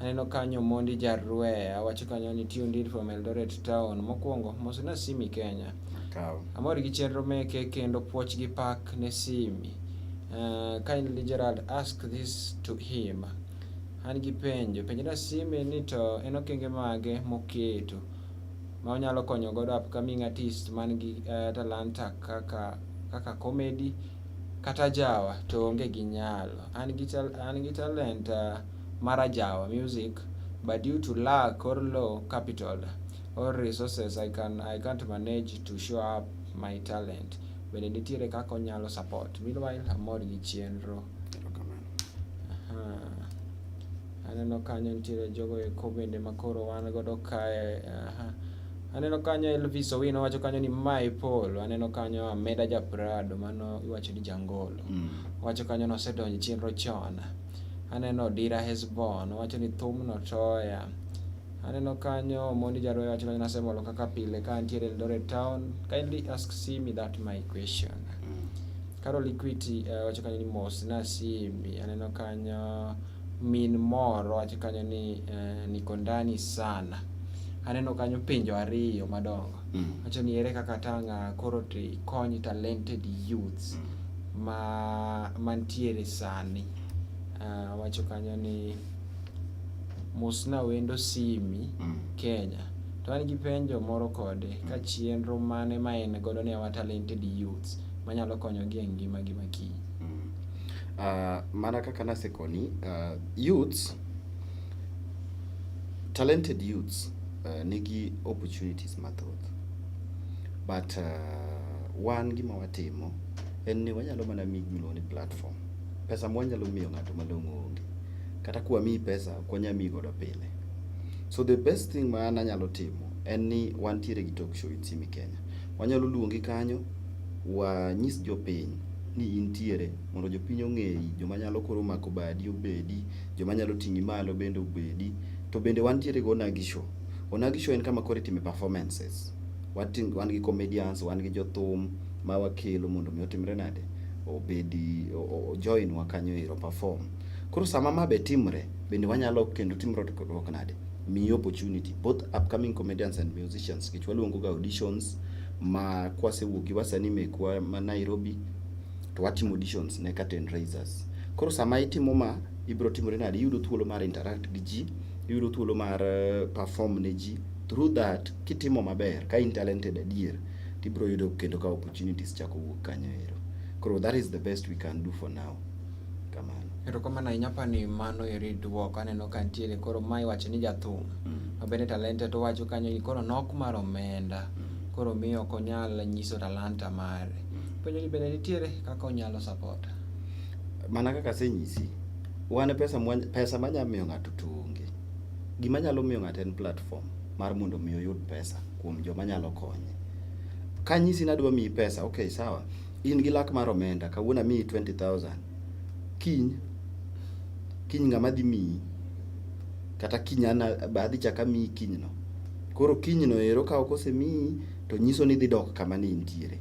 Aneno kanyo Mondi Jarweya wacho kanyo ni tuned in from Eldoret town. Mokwongo mosna Simi Kenya. Kaw. Amor gi chenro meke kendo puoch gi pak ne Simi. Kindly Gerald ask this to him. An gi penjo, penjna Simi ni to en okenge mage moketo ma onyalo konyo godo upcoming artist man gi talanta kaka comedy kata jawa to onge gi nyalo. An gi talent mar ajawa music but due to lack or low capital or resources I can't manage to show up my talent. Bende nitiere kaka onyalo support. Meanwhile amor gi chenro. Erokamano. Aha. Aneno kanyo nitiere jogo eko bende makoro wan godo kae. Aha. Aneno kanyo Elvis Owino wacho kanyo ni mae polo. Aneno kanyo Ameda Japrado mano iwacho ni Jangolo. Wacho kanyo nosedonjo e chenro chon. Aneno Odira Hesbon wacho ni thumno toya. Aneno kanyo Omondi Jaroya wacho kanyo nasemolo kaka pile ka antiere Eldoret town. Kindly ask Simi that my question. Carol Equity wacho kanyo ni mos na Simi. Aneno kanyo min moro wacho kanyo ni niko ndani sana. Aneno kanyo penjo ariyo madongo. Wacho ni ere kaka tang' koro ikony talented youths ma mantiere sani. Wacho kanyo ni mosna wendo Simi Kenya. To an gi penjo moro kode ka chenro mane ma en godo ne our talented youths manyalo konyogi e ngima gi makiny. Mana kaka nasekoni, youths, talented youths nigi opportunities mathoth. But wan gima watimo en ni wanyalo mana miyi gimiluongo ni platform. Pesa mwanyalo miyo ng'ato malong'o onge. Kata kwamiyi pesa, ok wanyal miyi godo pile. So the best thing ma an anyalo timo en ni wantiere gi talk show with Simi Kenya. Wanyalo luongi kanyo, wanyis jopiny ni intiere mondo jopiny ong'eyi, joma nyalo koro mako badi obedi, joma nyalo ting'i malo bende obedi. To bende wantiere gi Onagi Show. Onagi Show en kama koro itime performances. Wan gi comedians, wan gi jothum ma wakelo mondo mi otimre nade? Obedi, o join wa kanyo ero perform. Koro sama ma be timre, bende wanyalo kendo timruok nade? Miyi opportunity, both upcoming comedians and musicians, nikech waluongo ga auditions ma kwasewuok gi wasanii mekwa ma Nairobi to watimo auditions ne curtain raisers. Koro sama itimo ma, ibiro timore nade? Iyudo thuolo mar interact gi ji, iyudo thuolo mar perform ne ji. Through that, kitimo maber, ka in talented adier, tibiro yudo kendo ka opportunities chako wuok kanyo ero. Koro that is the best we can do for now. Kamano. Erokamano ahinya pani mano eri duoko aneno ka nitiere koro ma iwacho ni jathum ma bende talented to owacho kanyo ni koro nok mar omenda koro miyo ok onyal nyiso talanta mare. Penjo ni bende nitiere kaka onyalo support. Mana kaka asenyisi, wan pesa pesa manya miyo ng'ato to onge. Gima nyalo miyo ng'ato en platform mar mondo mi oyud pesa kuom joma nyalo konye. Kanyisi ni adwa miyi pesa, okay sawa. In gi lak mar omenda, kawuono amiyi 20,000. Kiny, kiny ng'ama dhi miyi? Kata kiny an be adhi chak amiyi kiny no. Koro kiny no ero ka ok osemiyi to nyiso ni idhi dok kama ne intiere.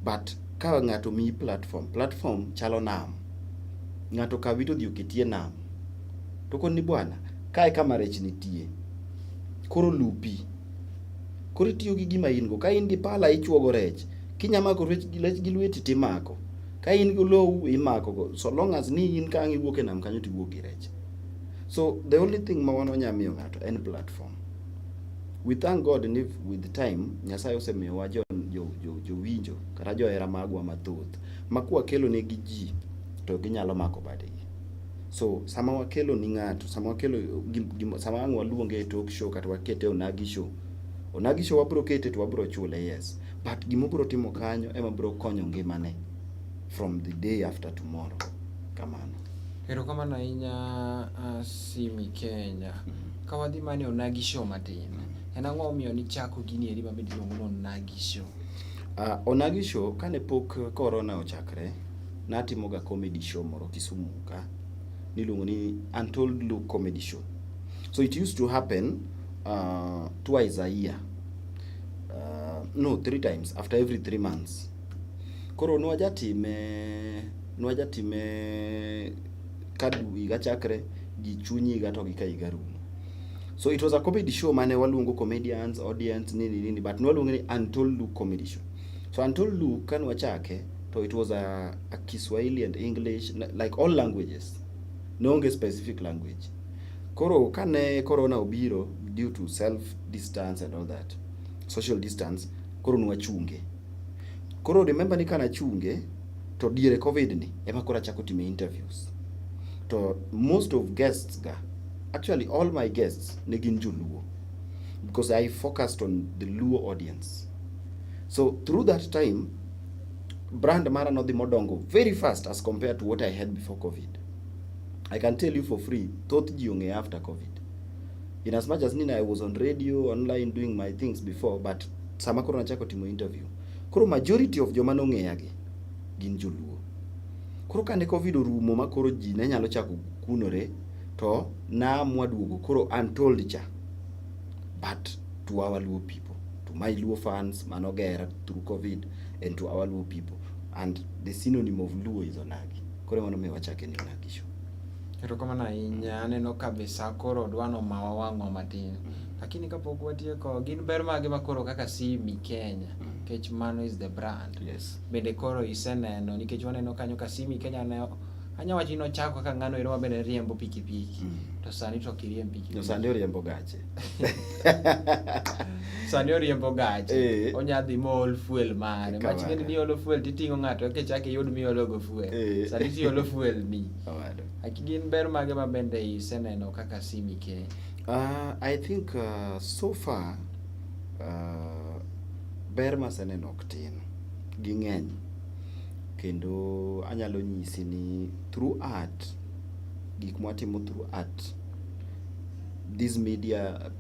But ka ng'ato omiyi platform, platform chalo nam. Ng'ato okawi to odhi oketi e nam. To okoni ni bwana, kae kama rech nitie. Koro lupi. Koro itiyo gi gima in go. Ka in gi pala ichuogo rech. Kinya mako rech gi lweti timako. Ka in gi olou imako go. So long as ni in ka ang' iwuok e nam kanyo tiwuok gi rech. So the only thing ma wan wanya miyo ng'ato en platform. We thank God ni with time Nyasaye osemiyowa jo jo jo jowinjo kata johera magwa mathoth ma kwakelo negi ji to ginyalo mako badgi. So sama wakelo ni ng'ato, sama wakelo sama ang' waluonge e talk show kata wakete e Onagi Show, Onagi Show wabro kete to wabro chule yes. But gima obro timo kanyo ema bro konyo ngimane from the day after tomorrow. Kamano. Erokamano ahinya Simi Kenya. Ka wadhi mana e Onagi Show matin. En ang'o momiyo nichako gini eri ma bende iluongo ni Onagi Show? Onagi Show kane pok corona ochakre, natimo ga comedy show moro Kisumu ka niluongo ni Untold Look Comedy Show. So it used to happen twice a year. No, three times after every 3 months. Koro nwajatime ka higa chakre gi chuny higa to gi ka higa rumo. So it was a comedy show mane waluongo comedians, audience, nini nini, but nwaluonge ni Untold Look Comedy Show. So Untold Look kane wachake to it was a Kiswahili and English, like all languages. Ne onge specific language. Koro kane corona obiro due to self distance and all that, social distance, koro nwachunge. Koro remember ni kanachunge to diere COVID ni ema koro achako timo interviews. To most of guests ga, actually all my guests ne gin joluo because I focused on the Luo audience. So through that time, brand mara nodhi modongo very fast as compared to what I had before COVID. I can tell you for free, thoth ji ong'eya after COVID. In as much as nina I was on radio, online doing my things before, but sama koro nachako timo interview. Koro majority of joma nong'eya gi gin joluo. Koro kane Covid orumo ma koro ji ne nyalo chako kunore to naamua duogo koro untold cha but to our Luo people, to my Luo fans manogera through Covid and to our Luo people. And the synonym of Luo is Onagi. Koro ema nomiyo wachake ni Onagi Show. Erokamano ahinya, aneno ka be sa koro dwa nomawa wang'wa matin. Lakini kapok watieko, gin ber mage ma koro kaka Simi Kenya, nikech mano is the brand. Yes. Bende koro iseneno, nikech waneno kanyo ka Simi Kenya ne anya wacho ni nochako kaka ng'ano ero ma bende riembo pikipiki. To sani to ok iriemb pikipiki. No sani oriembo gache. Sani oriembo gache. Eh. Onya dhi mool fuel mare. Kamano. Mach ing'eni ni olo fuel titing'o ng'ato eka ichak iyud miolo go fuel. Eh. Sani tiolo fuel ni. Kamano. Aki gin ber mage ma bende iseneno kaka Simi Kenya? I think so far ber maseneno ok tin, ging'eny kendo anyalo nyisi ni through art, gik mwatimo through art, this media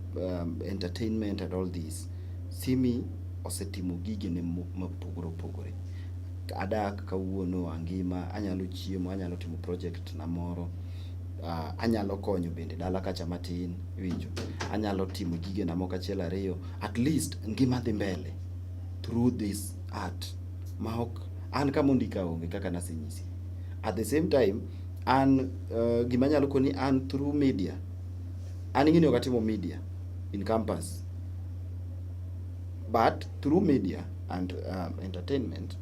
entertainment and all this, Simi osetimo gigene mopogore opogore. Adak kawuono angima, anyalo chiemo, anyalo timo project na moro, anyalo konyo bende dala kacha matin, iwinjo? Anyalo timo gigena moko achiel ariyo, at least ngima dhi mbele through this art ma ok an kama ondika onge kaka nasenyisi. At the same time, an gima anyalo koni an through media, an ing'eni ok atimo media in campus, but through media and entertainment,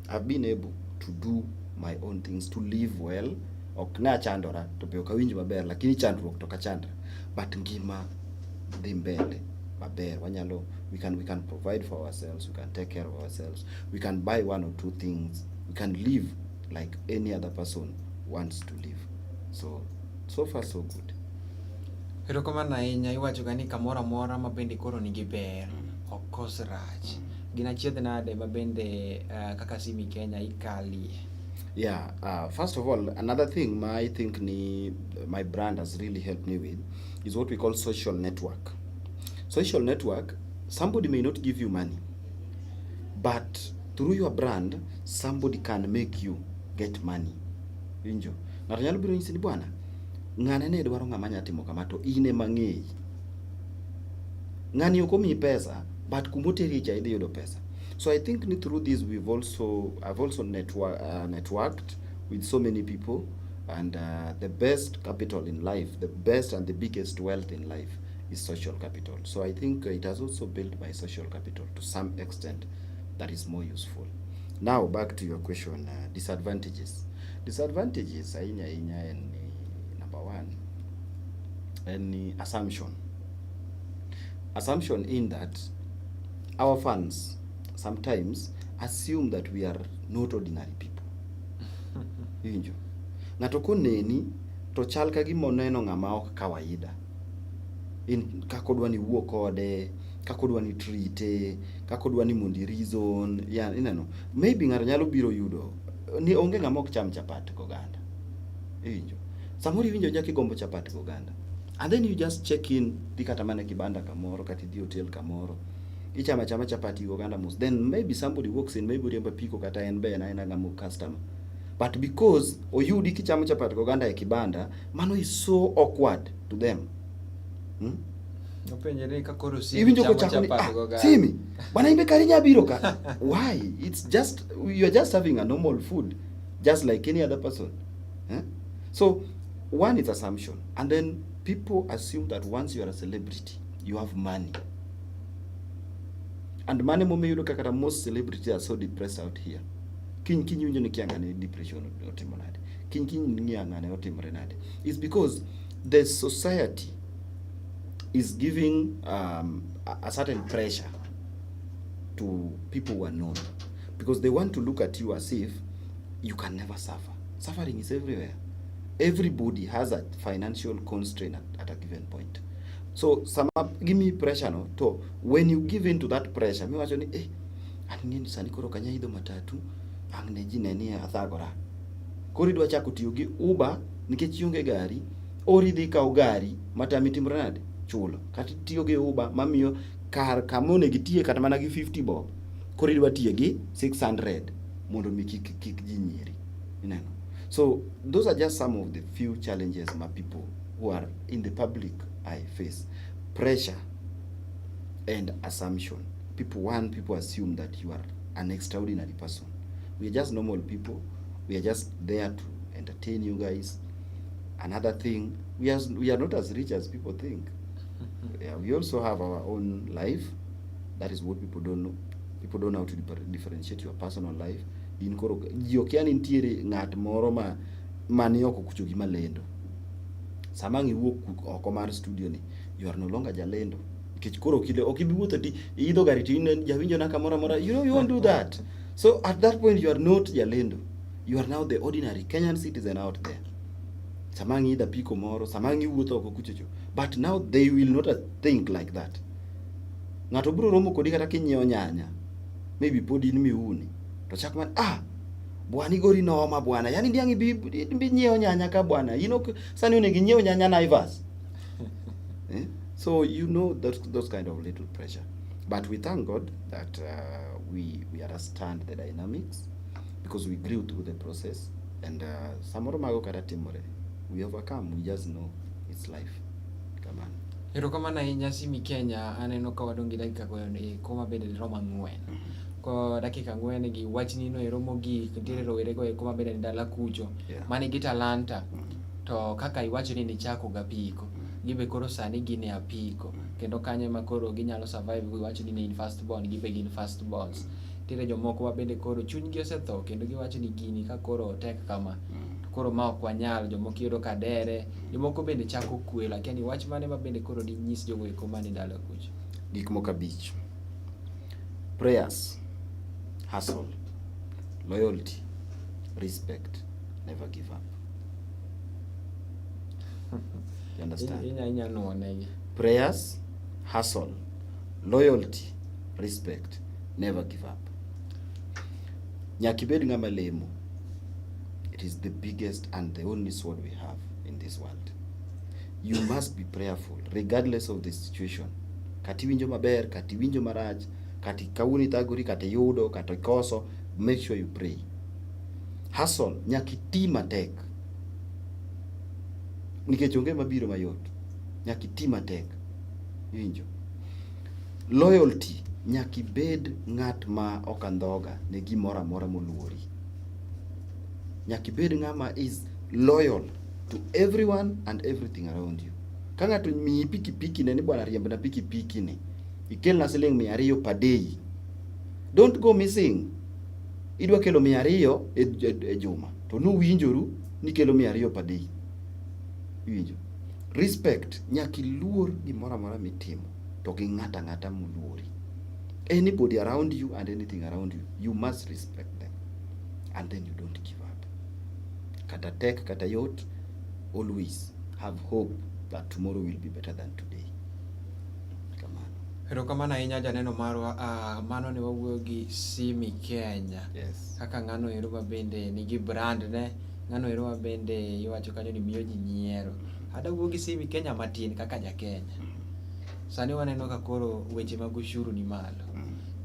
I've been able to do my own things, to live well. Ok ne achandora, to be ok awinj maber, lakini chandruok to ok achandra. But ngima dhi mbele maber. Wanyalo, we can provide for ourselves, we can take care of ourselves, we can buy one or two things, we can live like any other person wants to live. So, so far so good. Erokamano ahinya iwacho ga ni kamoro amora ma bende koro nigi ber ok kos rach. Gin achiedh nade ma bende kaka Simi Kenya ikalie? Yeah, first of all, another thing ma I think ni my brand has really helped me with is what we call social network. Social network, somebody may not give you money, but through your brand, somebody can make you get money. Winjo? Ng'ato nyalo biro nyisi ni bwana, ng'ane ne dwaro ng'ama nya timo kama to in ema ng'eyi. Ng'ani ok omiyi pesa, but kumoteri cha idhi yudo pesa. So I think ni through this we've also I've also networked with so many people and the best capital in life, the best and the biggest wealth in life is social capital. So I think it has also built my social capital to some extent that is more useful. Now back to your question, disadvantages. Disadvantages ahinya ahinya en ni number one en ni assumption. Assumption in that our fans sometimes assume that we are not ordinary people. Iwinjo? Ng'ato koneni to chal ka gima oneno ng'ama ok kawaida. In kaka odwa ni iwuo kode, kaka odwa ni treat-e, kaka odwa ni mondo i reason, ya ineno. Maybe ng'ato nyalo biro yudo ni onge ng'ama ok cham chapat goganda. Iwinjo? Samoro iwinjo awinja kigombo chapat goganda. And then you just check in, dhi kata mana e kibanda kamoro kata idhi e hotel kamoro. Ichamo achama chapati goganda mos. Then maybe somebody walks in, maybe oriembo apiko kata en be en aena ng'ama customer. But because oyudi kichamo chapat goganda e kibanda, mano is so awkward to them. Openjore ni ka koro Simi Iwinjo chamo kochako ni chapat ah, goganda. Simi, bwana imbe kari nya biro ka. Why? It's just you are just having a normal food just like any other person. Eh? So one is assumption and then people assume that once you are a celebrity, you have money. And money momiyo iyudo ka kata most celebrities are so depressed out here. Kiny kiny iwinjo ni kia ng'ane depression otimo nade. Kiny kiny ng'iya ng'ane otimore nade. It's because the society is giving a certain pressure to people who are known because they want to look at you as if you can never suffer. Suffering is everywhere. Everybody has a financial constraint at a given point. So sama gimiyi pressure no to when you give in to that pressure miwacho ni eh an ng'eni sani koro ok anya idho matatu ang' ne ji ne ni athagora. Koro idwa chako tiyo gi Uber nikech ionge gari or idhi ikaw gari matami timore nade? chulo kata itiyo gi Uber mamiyo kar kama onego itiye kata mana gi 50 bob, koro idwa tiye gi 600 mondo mi kik ji nyieri, ineno. So those are just some of the few challenges ma people who are in the public eye face: pressure and assumption. People assume that you are an extraordinary person. We are just normal people. We are just there to entertain you guys. Another thing, we are not as rich as people think. Yeah, we also have our own life. That is what people don't know. People don't know how to differentiate your personal life. In koro ji okia ni nitiere ng'at moro ma mani oko kucho gi malendo. Sama ang' iwuok oko mar studio ni, you are no longer jalendo. Nikech koro ok ibi wuotho ti iidho gari to in jawinjo na kamoro amora. You know you won't do that. So at that point you are not jalendo. You are now the ordinary Kenyan citizen out there. Sama ang' iidho apiko moro, sama ang' iwuotho oko kuchocho. But now they will not think like that. Ng'ato biro romo kodi kata kinyiewo nyanya. Maybe pod in miuni. To chak man, "Ah, bwana, igori noma bwana. Yani ndiang' ibi nyiewo nyanya ka bwana. In ok sani onego inyiew nyanya Naivas." Eh? So you know that those kind of little pressure. But we thank God that we understand the dynamics because we grew through the process and samoro mago kata timore, we overcome. We just know it's life. Come on. Erokamano ahinya, Simi Kenya. Aneno ka wadong' gi dakika eko mabende romo 4. Ko dakika 4 gi wachni no ero mogik, nitiere rowere go eko mabende ni dala kucho manigi talanta to kaka iwacho ni nichako gapiko, gibe koro sani gin e apiko kendo kanyo ema koro ginyalo survive. Iwacho ni ne in first born, gibe gin first borns. Nitiere jomoko ma bende koro chunygi osetho kendo giwacho ni gini ka koro tek kama to koro ma ok wanyal. Jomoko iyudo ka dere, jomoko bende chako kwelo. Akia ni wach mane ma bende koro dinyis jogo eko mani dala kucho? Gik moko 5: prayers, hustle, loyalty, respect, never give up. You understand? Inya nuonegi. Prayers, hustle, loyalty, respect, never give up. Nyaka ibed ng'ama lemo. It is the biggest and the only sword we have in this world. You must be prayerful regardless of the situation. Kata iwinjo maber, kata iwinjo marach, kata kawuono ithagori, kata iyudo, kata ikoso, make sure you pray. Hustle, nyaka iti matek. Nikech onge mabiro mayot. Nyaka iti matek. Iwinjo? Loyalty, nyaka ibed ng'at ma ok andhoga ne gimoro amora moluori. Nyaka ibed ng'ama is loyal to everyone and everything around you. Ka ng'ato miyi pikipiki ne ni, "Bwana, riembna pikipiki ni. Ikelna siling 200 per day." Don't go missing. Idwa kelo 200 e juma. To nuwinjoru ni kelo 200 per day. Iwinjo? Respect, nyaka iluor gimoro amora mitimo to gi ng'ato ang'ata moluori. Anybody around you and anything around you, you must respect them. And then you don't give up. Kata tek, kata yot, always have hope that tomorrow will be better than today. Kamano. Erokamano ahinya, janeno marwa. Mano ne wawuoyo gi Simi Kenya. Kaka ng'ano ero ma bende nigi brand ne, ng'ano ero ma bende iwacho kanyo ni miyo ji nyiero. Ada wuo gi Simi Kenya matin kaka ja Kenya. Sani waneno ka koro weche mag ushuru ni malo.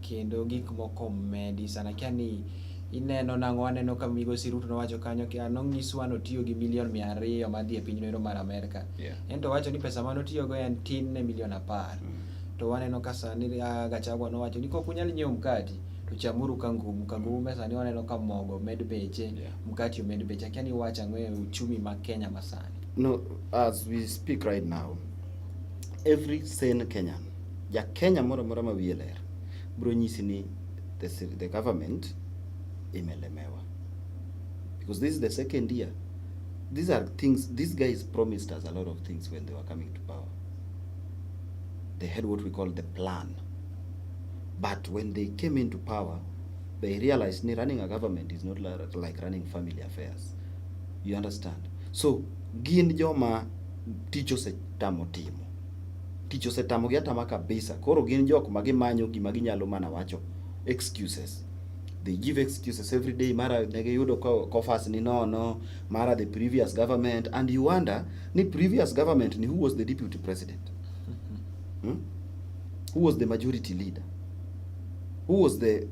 Kendo gik moko omedi sana. Akia ni ineno nang'o? Waneno ka migosi Ruto nowacho kanyo ka nonyiswa notiyo gi milion 200 madhi e piny ero mar Amerka. En to owacho ni pesa manotiyogo en tin ne milion 10. To waneno ka sani Gachagua nowacho ni kok unyal nyiewo mkati to chamuru kangumu. Kangumu be sani waneno ka mogo omed beche, mkati omed beche. Akia ni iwacho ang'o e uchumi ma Kenya masani? No, as we speak right now, every sane Kenyan, ja Kenya moro amora ma wiye ler, biro nyisi ni the government imelemewa. Because this is the second year. These are things, these guys promised us a lot of things when they were coming to power. They had what we call the plan. But when they came into power, they realized ni running a government is not like running family affairs. You understand? So, gin joma tich osetamo timo. Tich osetamogi atama kabisa. Koro gin jok ma gimanyo gima ginyalo mana wacho. Excuses. They give excuses every day. Mara ne giyudo coffers ni nono, mara the previous government. And you wonder, ni previous government ni who was the deputy president? Who was the majority leader? Who was the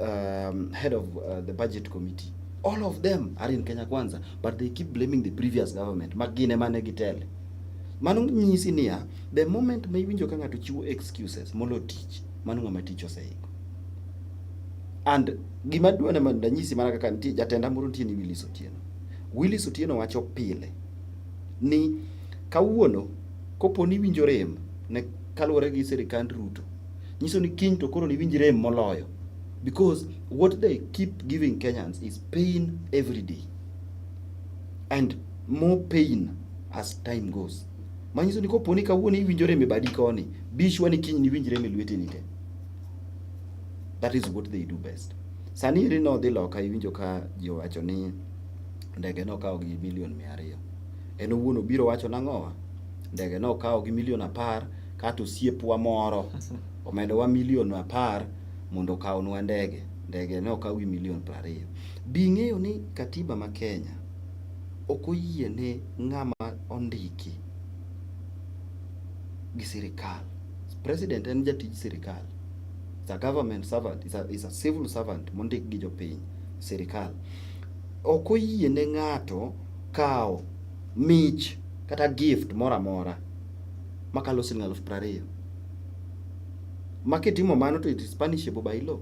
head of the budget committee? All of them are in Kenya Kwanza, but they keep blaming the previous government. Ma gin ema ne gitele. Mano nyisi niya, the moment ma iwinjo ka ng'ato chiwo excuses molo tich, mano ng'ama tich oseiko. And gima dwa ne mondo anyisi mana kaka nitie jatenda moro nitie ni Willis Otieno. Willis Otieno wacho pile ni kawuono kopo ni iwinjo rem ne kaluwore gi sirikand Ruto, nyiso ni kiny to koro niwinj rem moloyo because what they keep giving Kenyans is pain every day and more pain as time goes. Manyiso ni kopo ni kawuono iwinjo rem e badi koni, be sure ni kiny niwinj rem e lweteni te. That is what they do best. Sani eri nodhi loka iwinjo ka ji owacho ni ndege nokawo gi milion 200. En owuon obiro wacho nang'owa? Ndege nokawo gi milion 10 kato osiepwa moro omedowa milion 10 mondo okawnwa ndege. Ndege nokaw gi milion 20. Bi ing'eyo ni katiba ma Kenya ok oyie ne ng'ama ondiki gi sirikal. President en jatij sirikal. Is a government servant, is a civil servant mondik gi jopiny, sirikal. Ok oyie ne ng'ato kawo mich kata gift moro amora makalo siling 20,000. Ma kitimo mano to it is punishable by law.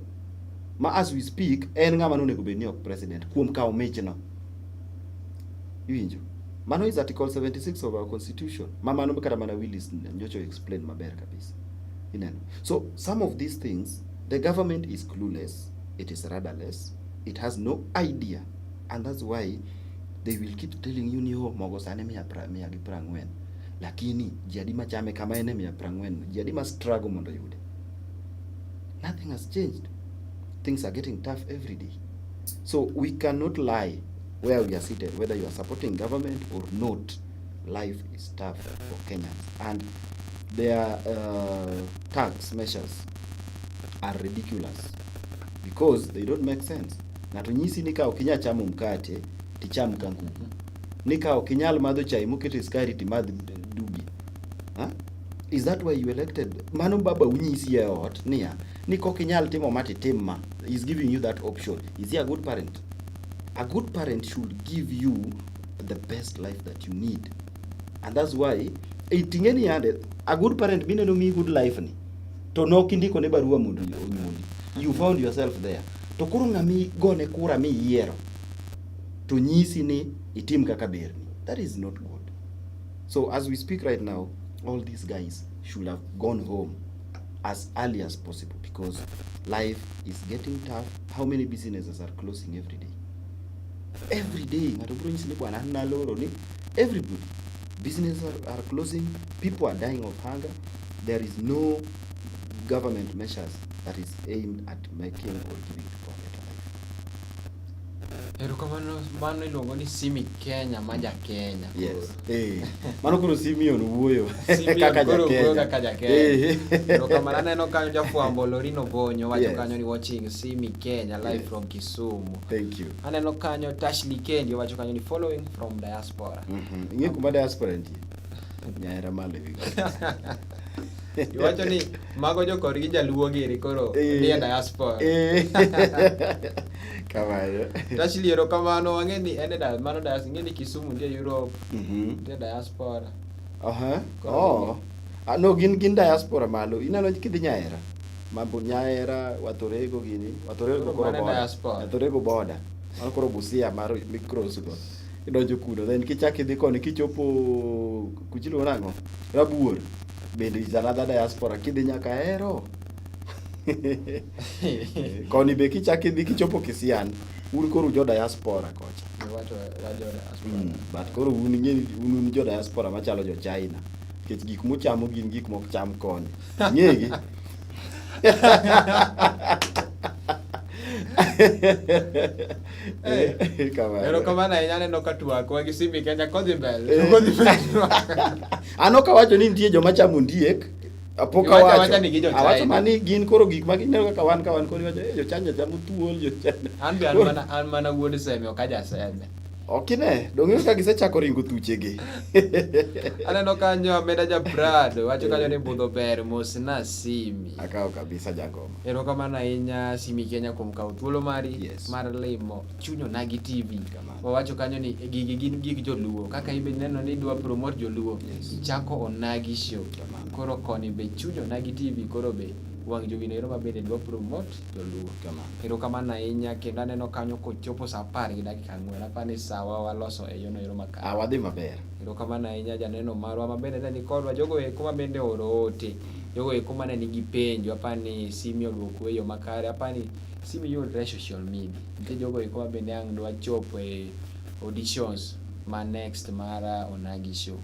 Ma as we speak en ng'ama nonego bed ni ok president kuom kawo michno. Iwinjo? Mano is article 76 of our constitution. Ma mano kata mana Willis nyocha explain maber kabisa. Ineno? So some of these things the government is clueless, it is rudderless, it has no idea and that's why they will keep telling you ni oh, mogo sani 140. Lakini ji adi machame kama en e 140, ji adi ma struggle mondo oyude. Nothing has changed. Things are getting tough every day. So we cannot lie where we are seated, whether you are supporting government or not. Life is tough for Kenyans. And their tax measures are ridiculous because they don't make sense. Ng'ato nyisi ni ka ok inyal chamo mkate, ticham kangumu. Ni ka ok inyal madho chai mokete sukari timadh dugi. Huh? Is that why you elected? Mano baba unyisi e ot niya, ni kok inyal timo ma titim ma. He's giving you that option. Is he a good parent? A good parent should give you the best life that you need. And that's why iting'e ni yande a good parent mineno miyi good life ni to nok indiko ne barua mondo onyuoli. You found yourself there. To koro ng'ami gone kura miyiero to nyisi ni itim kaka berni. That is not good. So as we speak right now, all these guys should have gone home as early as possible because life is getting tough. How many businesses are closing every day? Every day, ng'ato biro nyisi ni bwana an naloro ni everybody. Businesses are closing, people are dying of hunger. There is no government measures that is aimed at making or giving people a better life. Erokamano, mano iluongo ni Simi Kenya ma ja Kenya. Yes. Eh. Mano koro Simeon wuoyo Simeon kaka koro wuoyo ja kaka Kenya. ja Kenya. Eh. Erokamano aneno kanyo jafwambo Lorino Bonyo wacho kanyo ni watching Simi Kenya live from Kisumu. Thank you. Aneno kanyo Tashley Kendi wacho kanyo ni following from diaspora. Ing'e kuma diaspora nitie? Nyaera malo ewi got. Iwacho ni mago jokorgi jaluo giri koro nie diaspora. Kamano. Tashley erokamano wang'e ni en e mano diaspora ing'e ni Kisumu nitie Europe nitie diaspora. Aha. Koro Oh. Ah, no gin diaspora malo. Ineno kidhi Nyaera. Mambo Nyaera, Wathorego gini, Wathorego Koro koro mano e boda. diaspora. Wathorego boda. Mano koro Busia mar mikross go. Idonjo kuno then kichak idhi koni kichopo kuchiluongo nang'o? Rabuor. Bende is another diaspora kidhi nyaka Ahero. Koni be kichak idhi kichopo Kisian, un koro jo diaspora kocha. Iwacho wa jo diaspora. But koro un ing'e un jo diaspora machalo jo China. Nikech gik muchamo gin gik mok cham koni. Ing'egi? Kamano. Erokamano ahinya aneno ka twakwa gi Simi Kenya kodhi mbele. Kodhi mbele. An ok awacho ni nitie joma chamo ondiek. Pok Iwacho awacho. awacha ni gi jo Awacho China. mana ni gin koro gik ma gineno kaka wan ka wan koni wacho, eh, jo China chamo thuol, jo China. An be an mana wuod Seme ok aja Seme. Ok ine, dong' ineno ka gisechako ringo thuchegi. Aneno kanyo Ameda ja Prado wacho kanyo ni budho ber mosna Simi. Akawo kabisa jangoma. Erokamano ahinya Simi Kenya kuom kawo thuolo mari Yes. mar limo Chuny Onagi TV. Kamano. Wawacho kanyo ni gigi gin gik joluo. Kaka ibe neno ni idwa promote joluo, Yes. ichako Onagi Show. Kamano. Koro koni be Chuny Onagi TV koro be wang' jowi no ero ma bende dwa promote joluo. Kamano. Erokamano ahinya kendo aneno kanyo kochopo saa apar gi dakika ang'wen aparo ni sawa waloso e yono ero makare. Ah, wadhi maber. Erokamano ahinya janeno marwa ma bende ne nikodwa, jogo eko ma bende ooro ote, jogo eko mane nigi penjo, aparo ni Simi oduoko e yo makare, aparo ni Simi yudre e social media. Nitie jogo eko ma bende ang' dwa chopo e auditions ma next mar Onagi Show.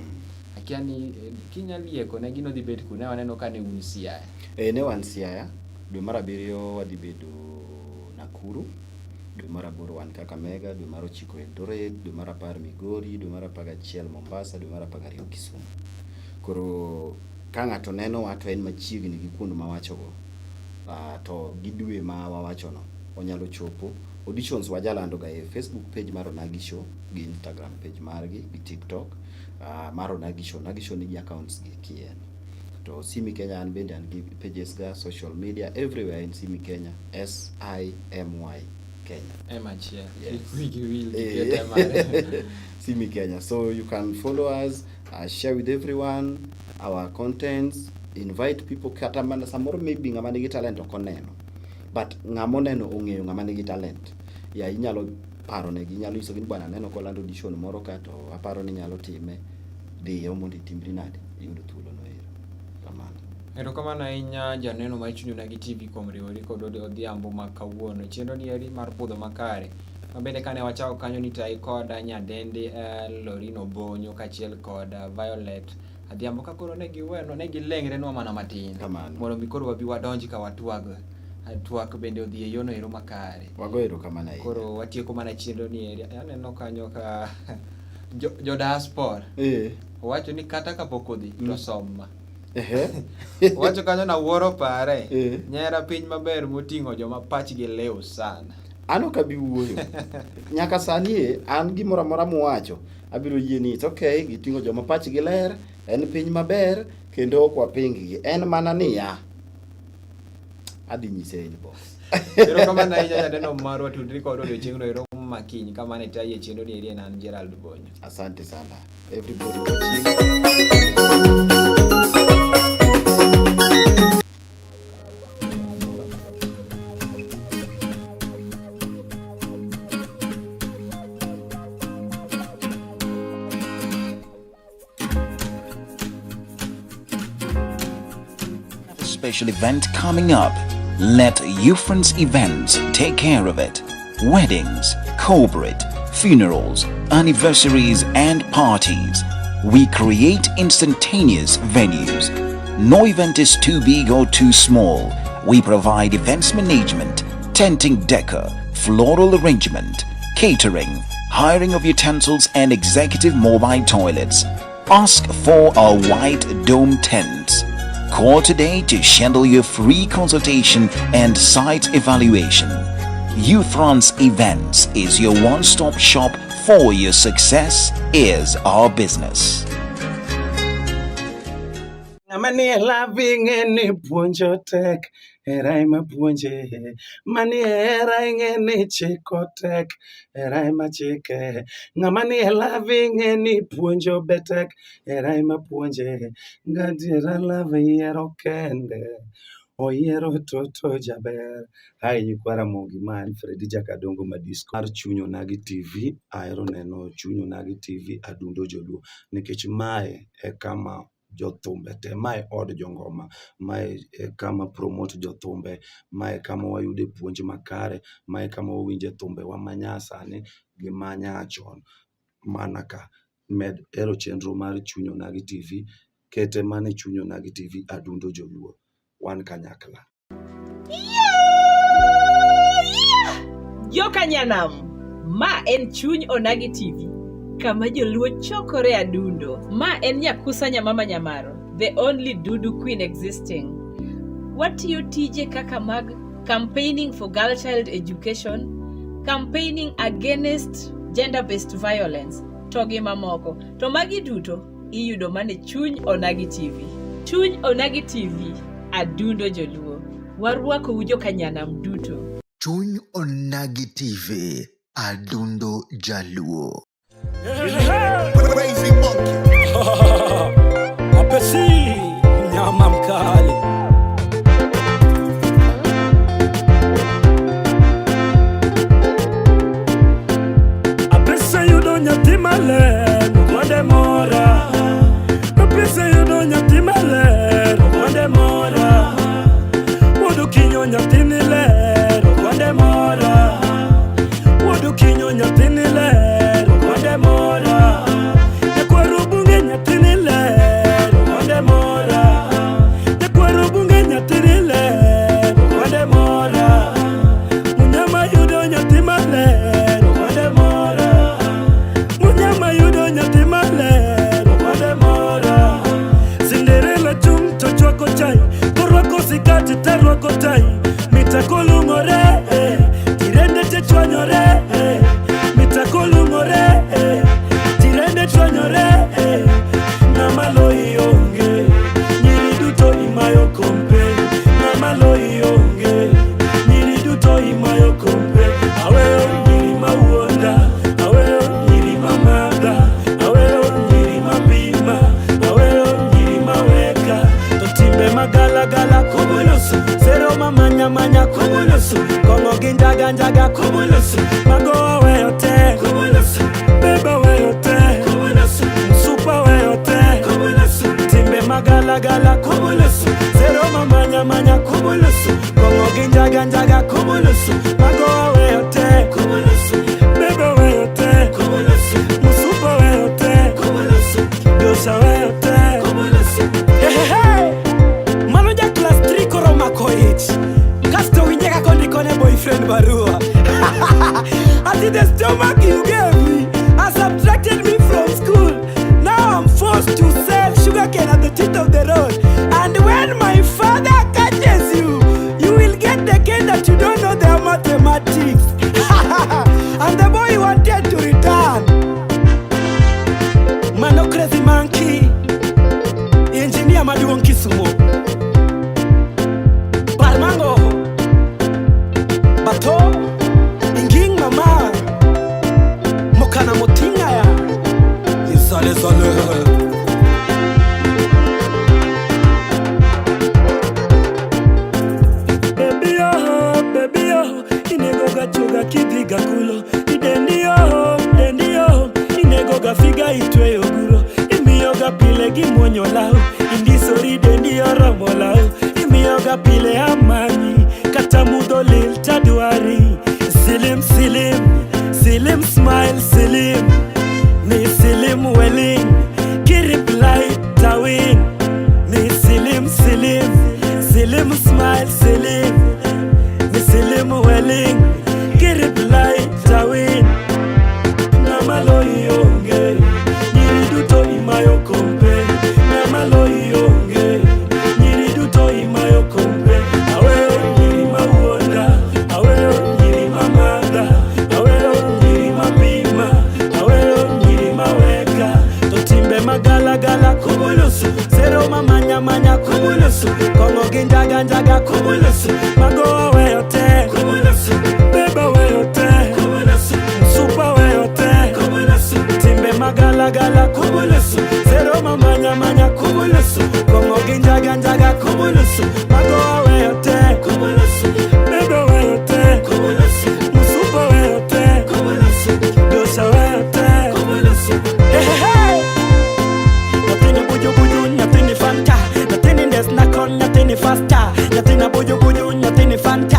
Akia ni kinya lieko ne gino dhi bet kune, waneno ka ne un Siaya. Eh, ne wan Siaya, dwe mar abiriyo wadhi bedo Nakuru, dwe mar aboro wan Kakamega, dwe mar ochiko Eldoret, dwe mar apar Migori, dwe mar apar gachiel Mombasa, dwe mar apar gariyo Kisumu. Koro ka ng'ato nenowa to en machiegni gi kuond mawachogo, to gi dwe ma wawachono onyalo chopo. Auditions wajalando ga e Facebook page mar Onagi Show gi Instagram page margi gi TikTok mar Onagi Show. Onagi Show nigi accounts gi kien. To Simi Kenya an bende an gi pages ga social media everywhere in Simi Kenya S I M Y Kenya. M achiel. Yes. Kik wigi wil gi Eh. kete mare. Simi Kenya. So you can follow us, share with everyone our contents, invite people kata mana samoro maybe ng'ama nigi talent ok oneno. But ng'ama oneno ong'eyo ng'ama nigi talent. Ya inyalo paro negi, inyalo nyisogi ni bwana aneno kolando audition moro ka to aparo ni inyalo time. Dhiyo mondo itimri nade, iyud thuolo no ero. Kamano. Erokamano ahinya janeno mar Chuny Onagi TV kuom riwori kod odhiambo ma kawuono. Chenro ni eri mar budho makare. Ma bende kane wachako kanyo nitayi koda nyadendi Lorino Bonyo kaachiel kod Violet Adhiambo ka koro ne giweno ne gileng'renwa mana matin. Kamano. Mondo mi koro wabi wadonj ka watwag. Twak bende odhi e yono ero makare. Wago erokamano ahinya. Koro watieko mana chenro ni eri. Aneno kanyo ka jo diaspora owacho ni kata kapok odhi to som ma. Ehe. Owacho kanyo nawuoro pare. Eh. Nyera piny maber moting'o joma pachgi lew sana. An ok abi wuoyo. Nyaka sani e, an gimoro amora muwacho, abiro yie ni it's okay, giting'o joma pachgi ler, en piny maber, kendo ok waping gi. En mana niya, adhi nyise e inbox. Erokamano ahinya janeno marwa tudri kod odiochieng'no ero makiny kama ne tayi e chenro ni eri en an Gerald Bonyo. Asante sana. Everybody watching. Special event coming up. Let Ufrance Events take care of it. Weddings, corporate, funerals, anniversaries and parties. We create instantaneous venues. No event is too big or too small. We provide events management, tenting decor, floral arrangement, catering, hiring of utensils and executive mobile toilets. Ask for our white dome tents. Call today to schedule your free consultation and site evaluation. Ufrance Events is your one-stop shop for your success is our business. Ng'ama nie love ing'e ni puonjo tek, hera ema puonje. Manie hera ing'e ni chiko tek, hera ema chike. Ng'ama nie love ing'e ni puonjo be tek, hera ema puonje. Gadiera love yiero kende, oyiero toto jaber. Hi nyikwa Ramogi, ma en Fredi Jakadongo Madisco mar Chuny Onagi TV. Ahero neno Chuny Onagi TV adundo joluo nikech mae e kama jothumbe te, mae od jongoma, mae e kama promote jothumbe, mae kama wayude puonj makare, mae kama wawinje thumbewa manyasani gi manyachon mana ka. Med hero chenro mar Chuny Onagi TV, kete mana e Chuny Onagi TV adundo joluo. Wan kanyakla. Joka Nyanam, ma en Chuny Onagi TV, kama joluo chokore adundo. Ma en Nyakusa Nyamama Nyamaro, the only Dudu queen existing. Watiyo tije kaka mag campaigning for girl child education, campaigning against gender based violence, to gi mamoko. To magi duto iyudo mana e Chuny Onagi TV. Chuny Onagi TV, adundo joluo. Warwakou joka nyanam duto. Chuny Onagi TV, adundo jaluo. Crazy monkey. Apesi nyama mkali. Apesa yudo nyathi maler, ogwande mora. Apesa yudo nyathi maler, ogwande mora. Wuod kinyo nyathini ler, ogwande mora. Wuod kinyo nyathini ler, ogwande mora. Nyakwaro bunge nyathini ler, ogwande mora. Nyakwaro bunge nyathini ler, ogwande mora. Munyama yudo nyathi maler, ogwande mora. Munyama yudo nyathi maler, ogwande mora. Cinderella chung' to chwako chai, korwako sikati tarwako tai. Mita kolung'ore, eh, tirende te chwanyore, eh. Mita kolung'ore, eh, tirende chwanyore, eh. Ng'ama loyi onge, nyiri duto imayo kombe. Ng'ama loyi onge, nyiri duto imayo kombe. Aweyo nyiri mawuonda, aweyo nyiri mamadha, aweyo nyiri mapima, aweyo nyiri maweka. To timbe magalagala kubulusu, sero mamanyamanya kubulusu, kong'o gi njaga njaga kubulusu, mago aweyo te kubulusu, beba aweyo te kubulusu, msupa aweyo te kubulusu, timbe magalagala kubulusu, sero mamanyamanya kubulusu, kong'o gi njaga njaga kubulusu, mago aweyo te kubulusu, beba aweyo te kubulusu, msupa aweyo te kubulusu, dosha aweyo te kubulusu. Hey, hey, hey. Mano ja class 3 koro mako ich. Kasto winje kaka ondiko ne boyfriend barua. Ati the stomach you gave me has subtracted me from school. Now I'm forced to sell sugarcane at the teeth of the road. And when my father catches you, you will get the cane that you don't know their mathematics. And the boy wanted to return. Mano crazy monkey. Engineer maduong' Kisumo. Barmango. Bato. Inging mama. Mokana motinga ya. Izale zale. Baby oh, baby oh, inego ga choga kidhiga kulo. Idendi oh, dendi oh, inego ga figa itweyo guro. Imiyo ga pile gimuonyo law, indisori dendi oromo law. Imiyo ga pile amanyi, kata mudho lil tadwari. Silim silim, silim smile silim. Ni silim weling, kireply tawin. Ni silim silim, silim smile silim. Ni silim weling, kireply tawin. Ng'ama loyi onge, nyiri duto imayo kombe. Ng'ama loyi onge, nyiri duto imayo kombe. Aweyo nyiri mawuonda, aweyo nyiri mamadha, aweyo nyiri mapima, aweyo nyiri maweka. To timbe magalagala kubulusu, sero mamanyamanya kubulusu, kong'o gi njaga njaga kubulusu, mago aweyo te kubulusu, beba aweyo te kubulusu, msupa aweyo te kubulusu, timbe magalagala kubulusu, sero mamanyamanya kubulusu, kong'o gi njaga njaga kubulusu, mago aweyo te kubulusu, beba aweyo te kubulusu, msupa aweyo te kubulusu, dosha aweyo te kubulusu. Hey, hey, hey. Nyathini buju buju, nyathini fanta. Nyathini ndes nakon, nyathini fasta. Nyathina buju buju, nyathini fanta.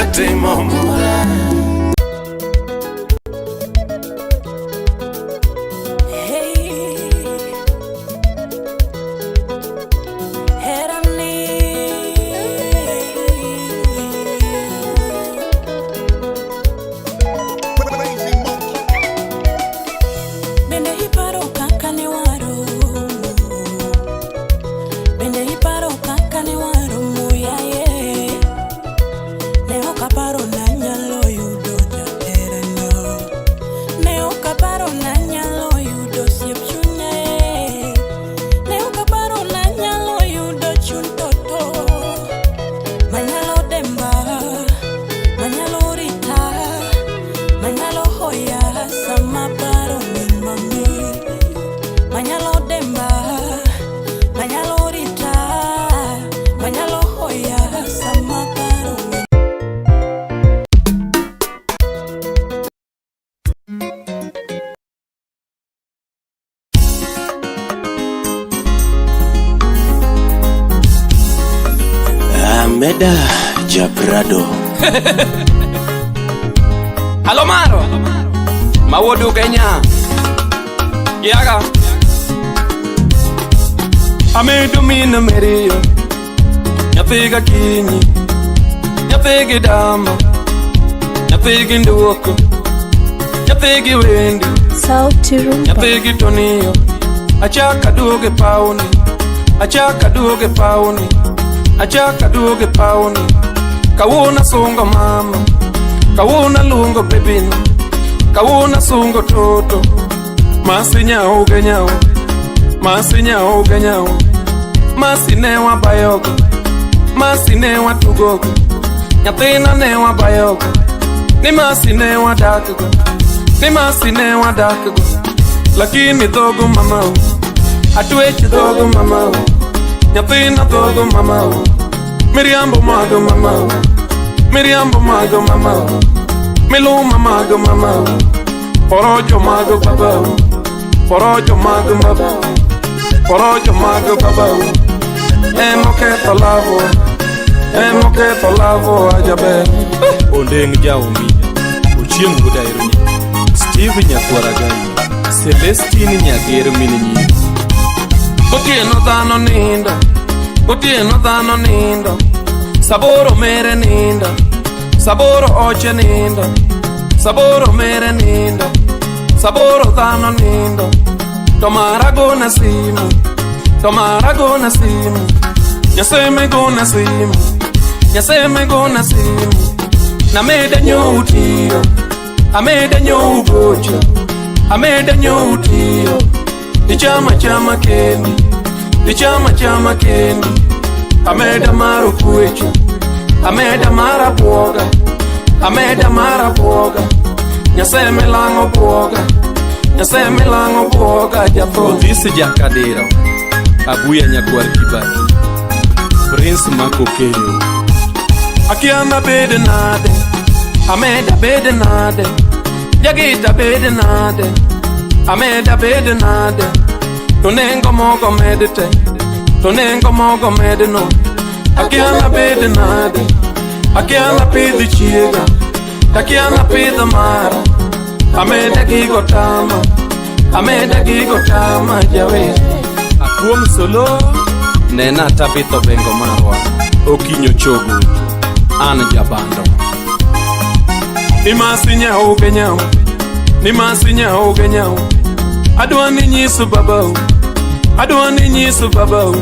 Gima timo mora. Bende iparo kaka ne waromo, bende iparo kaka ne waromo yaye. Ne ok aparo nanyalo yudo jaherana, ne ok aparo nanyalo yudo osiep chunya e. Ne ok aparo nanyalo yudo chuny toto manyalo demba, manyalo rita, manyalo hoya sama paro ng'eny mami, manyalo demba, manyalo rita, manyalo hoya sama paro ng'eny. Ameda Jabrado. Halo Maro. Mawuodu Kenya. Yaga. Amedo min meriyo. Nyathi ga kinyi. Nyathi gi dama. Nyathi gi nduoko. Nyathi gi wendi. Sauti Rumba. Nyathi gi toniyo. Achaka duoge pauni. Achaka duoge pauni. Achaka duoge pauni. Kawuono sungo mama. Kawuono luongo bebina. Kawuono sungo toto. Masi nyau ge nyau. Masi nyau ge nyau. Masi ne wabayogo. Masi ne watugogo. Nyathina ne wabayogo. Ni masi ne wadakgo. Ni masi ne wadakgo. Lakini dhogo mamau. Atwech dhogo mamau. Nyathina dhogo mamau. Miriambo mago mamau. Miriambo mago mamau. Miluma mago mamau. Porojo mago babau. Porojo mago babau. Porojo mago babau. Emo ketho lavo. Emo ketho lavo ajaber. Ondeng Jaomi, Ochieng' wuod Airni, Steve Nyakwaragai, Celestine Nyager min nyiri. Gotieno dhano nindo, gotieno dhano nindo, saboro mere nindo, saboro oche nindo, saboro mere nindo, saboro dhano nindo, to mara gona simu, to mara gona simu, Nyaseme gona simu, Nyaseme gona simu, nameda nyoutiyo, ameda nyougocho, ameda nyoutiyo. Ichama chama kendi, ichama chama kendi, ameda maro kwecho, ameda mara buoga, ameda mara buoga, Nyaseme lang'o buoga, Nyaseme lang'o buoga jatho. Odhis Jakadiro, Abuya Nyakwar Kibaki, Prince Mako Keyo. Akia bed nade, ameda bed nade, jagita bed nade, ameda bed nade, to nengo mogo med te, to nengo mogo med no. Akia bed nade, akia pidh chiega, akia pidh mara, ameda gigo tama, ameda gigo tama jawer. Akuom solo, nena Tabitha Bengo marwa, Okinyo Chogo, an jabando. Nimasi nyau ge nyau, nimasi nyau ge nyau, adwa ni nyiso babau, adwa ni nyiso babau,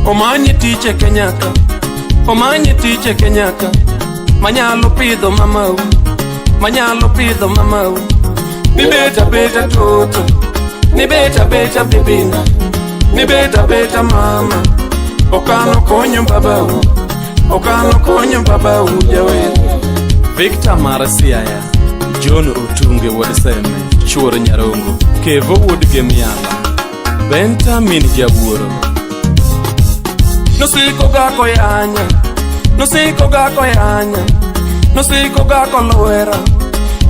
omanye tich e Kenya ka, omanye tich e Kenya ka, manyalo pidho mamau, manyalo pidho mamau, ni beta beta toto, ni beta beta bibina, ni beta beta mama, okano konyo babau, okano konyo babau jawer. Victor mar Siaya, John Otunge wuod Seme, chuor Nyarongo, Kevo wuod Gemiala, Benta min Jawuoro. Nosiko ga koyanya, nosiko ga koyanya, nosiko ga kolwera,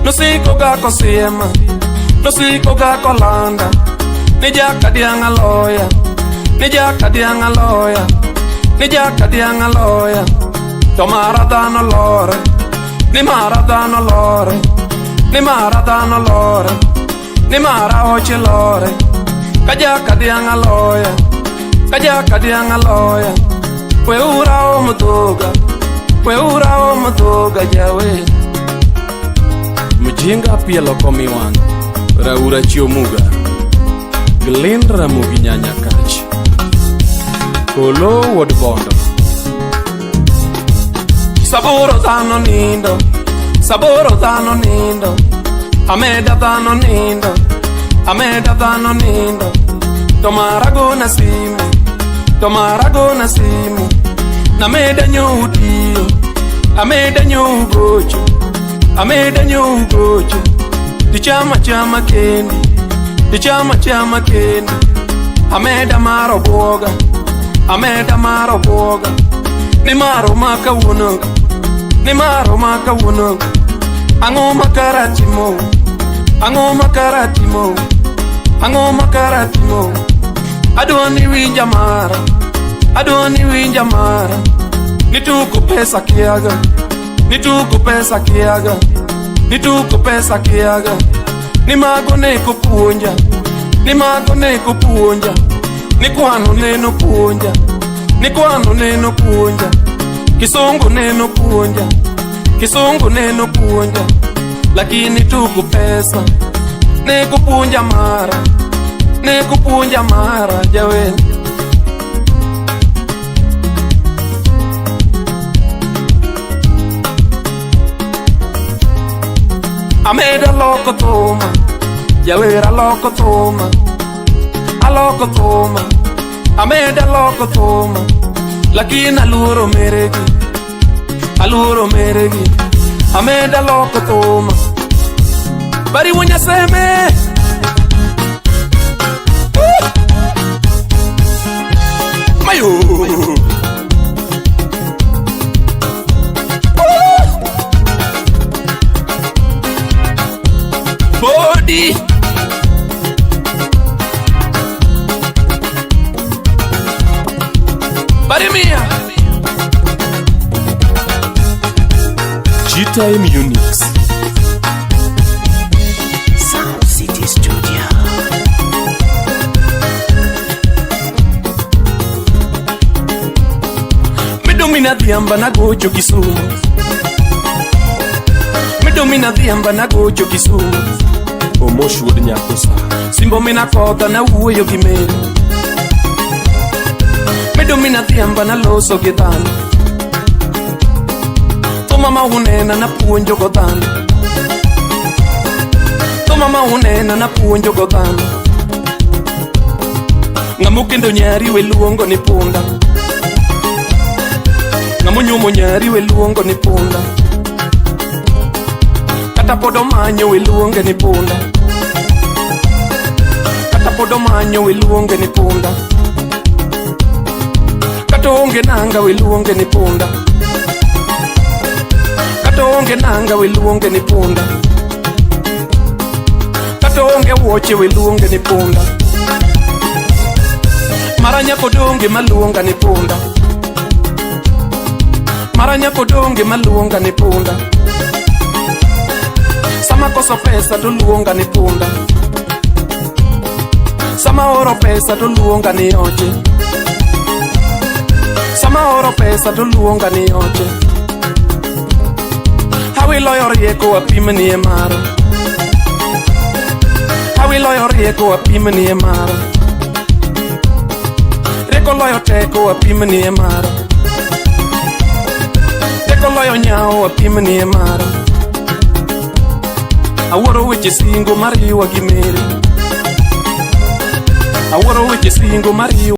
nosiko ga kosiema, nosiko ga kolanda, ni jaka diang' aloya, ni jaka diang' aloya, ni jaka diang' aloya, to mara dhano lore, Ni mara dhano lore, ni mara dhano lore, ni mara oche lore. Kajaka dhiang' aloya, kajaka dhiang' aloya. Weura om dhoga, weura om dhoga jawe. Mjinga pielo komiwang', Raura Chiomuga, Glyn Ramogi Nyanyakach, Kolo Wuod Bondo. Saboro dhano nindo, saboro dhano nindo, ameda dhano nindo, ameda dhano nindo. To mara gona simu, to mara gona simu, nameda nyoutiyo, ameda nyougocho, ameda nyougocho. Tichama chama kendi, tichama chama kendi, ameda mar obuoga, ameda mar obuoga. Ni maro ma kawuono, ni maro ma kawuono. Ang'o ma kara timo, ang'o ma kara timo, ang'o ma kara timo. Adwa ni winja mara, adwa ni winja mara. Nituko pesa kiaga, nituko pesa kiaga, nituko pesa kiaga. Ni mago ne kopuonja, ni mago ne kopuonja, ni kwano neno puonja, ni kwano neno puonja, kisungu neno puonja, kisungu neno puonja, lakini tuko pesa ne kupuonja mara, ne kupuonja mara jawe. Ameda loko thuma, jawera loko thuma, aloko thuma, ameda loko thuma, lakini aluoro meregi, aluoro meregi, ameda loko thuma. Bari wunyaseme. Mayo. Body. Barimia. G-Time Unix. Sound City Studio. Midomina dhiamba nagocho Kisumu. Midomina dhiamba nagocho Kisumu. Omosh wuod Nyakosa. Simbo mina kodha nawuoyo gi meri. Midomina dhiamba naloso gi dhano. Thuma ma unena napuonjo go dhano. Thuma ma unena napuonjo go dhano. Ng'amo kendo nyari we luongo ni punda. Ng'amo nyuomo nyari we luongo ni punda. Kata pod omanyo we luonge ni punda. Kata pod omanyo we luonge ni punda. Kata onge nanga we luonge ni punda. Kata onge nanga we luonge ni punda. Kata onge wuoche we luonge ni punda. Mara nyako donge maluonga ni punda. Mara nyako donge maluonga ni punda. Sama koso pesa to luonga ni punda. Sama oro pesa to luonga ni oche. Sama oro pesa to luonga ni oche. Hawi loyo rieko wapim ni e mara. Hawi loyo rieko wapim ni e mara. Rieko loyo teko wapim ni e mara. Teko loyo nyawo wapim ni e mara. Awuoro weche singo mariwa gi meri. Awuoro weche singo mariwa.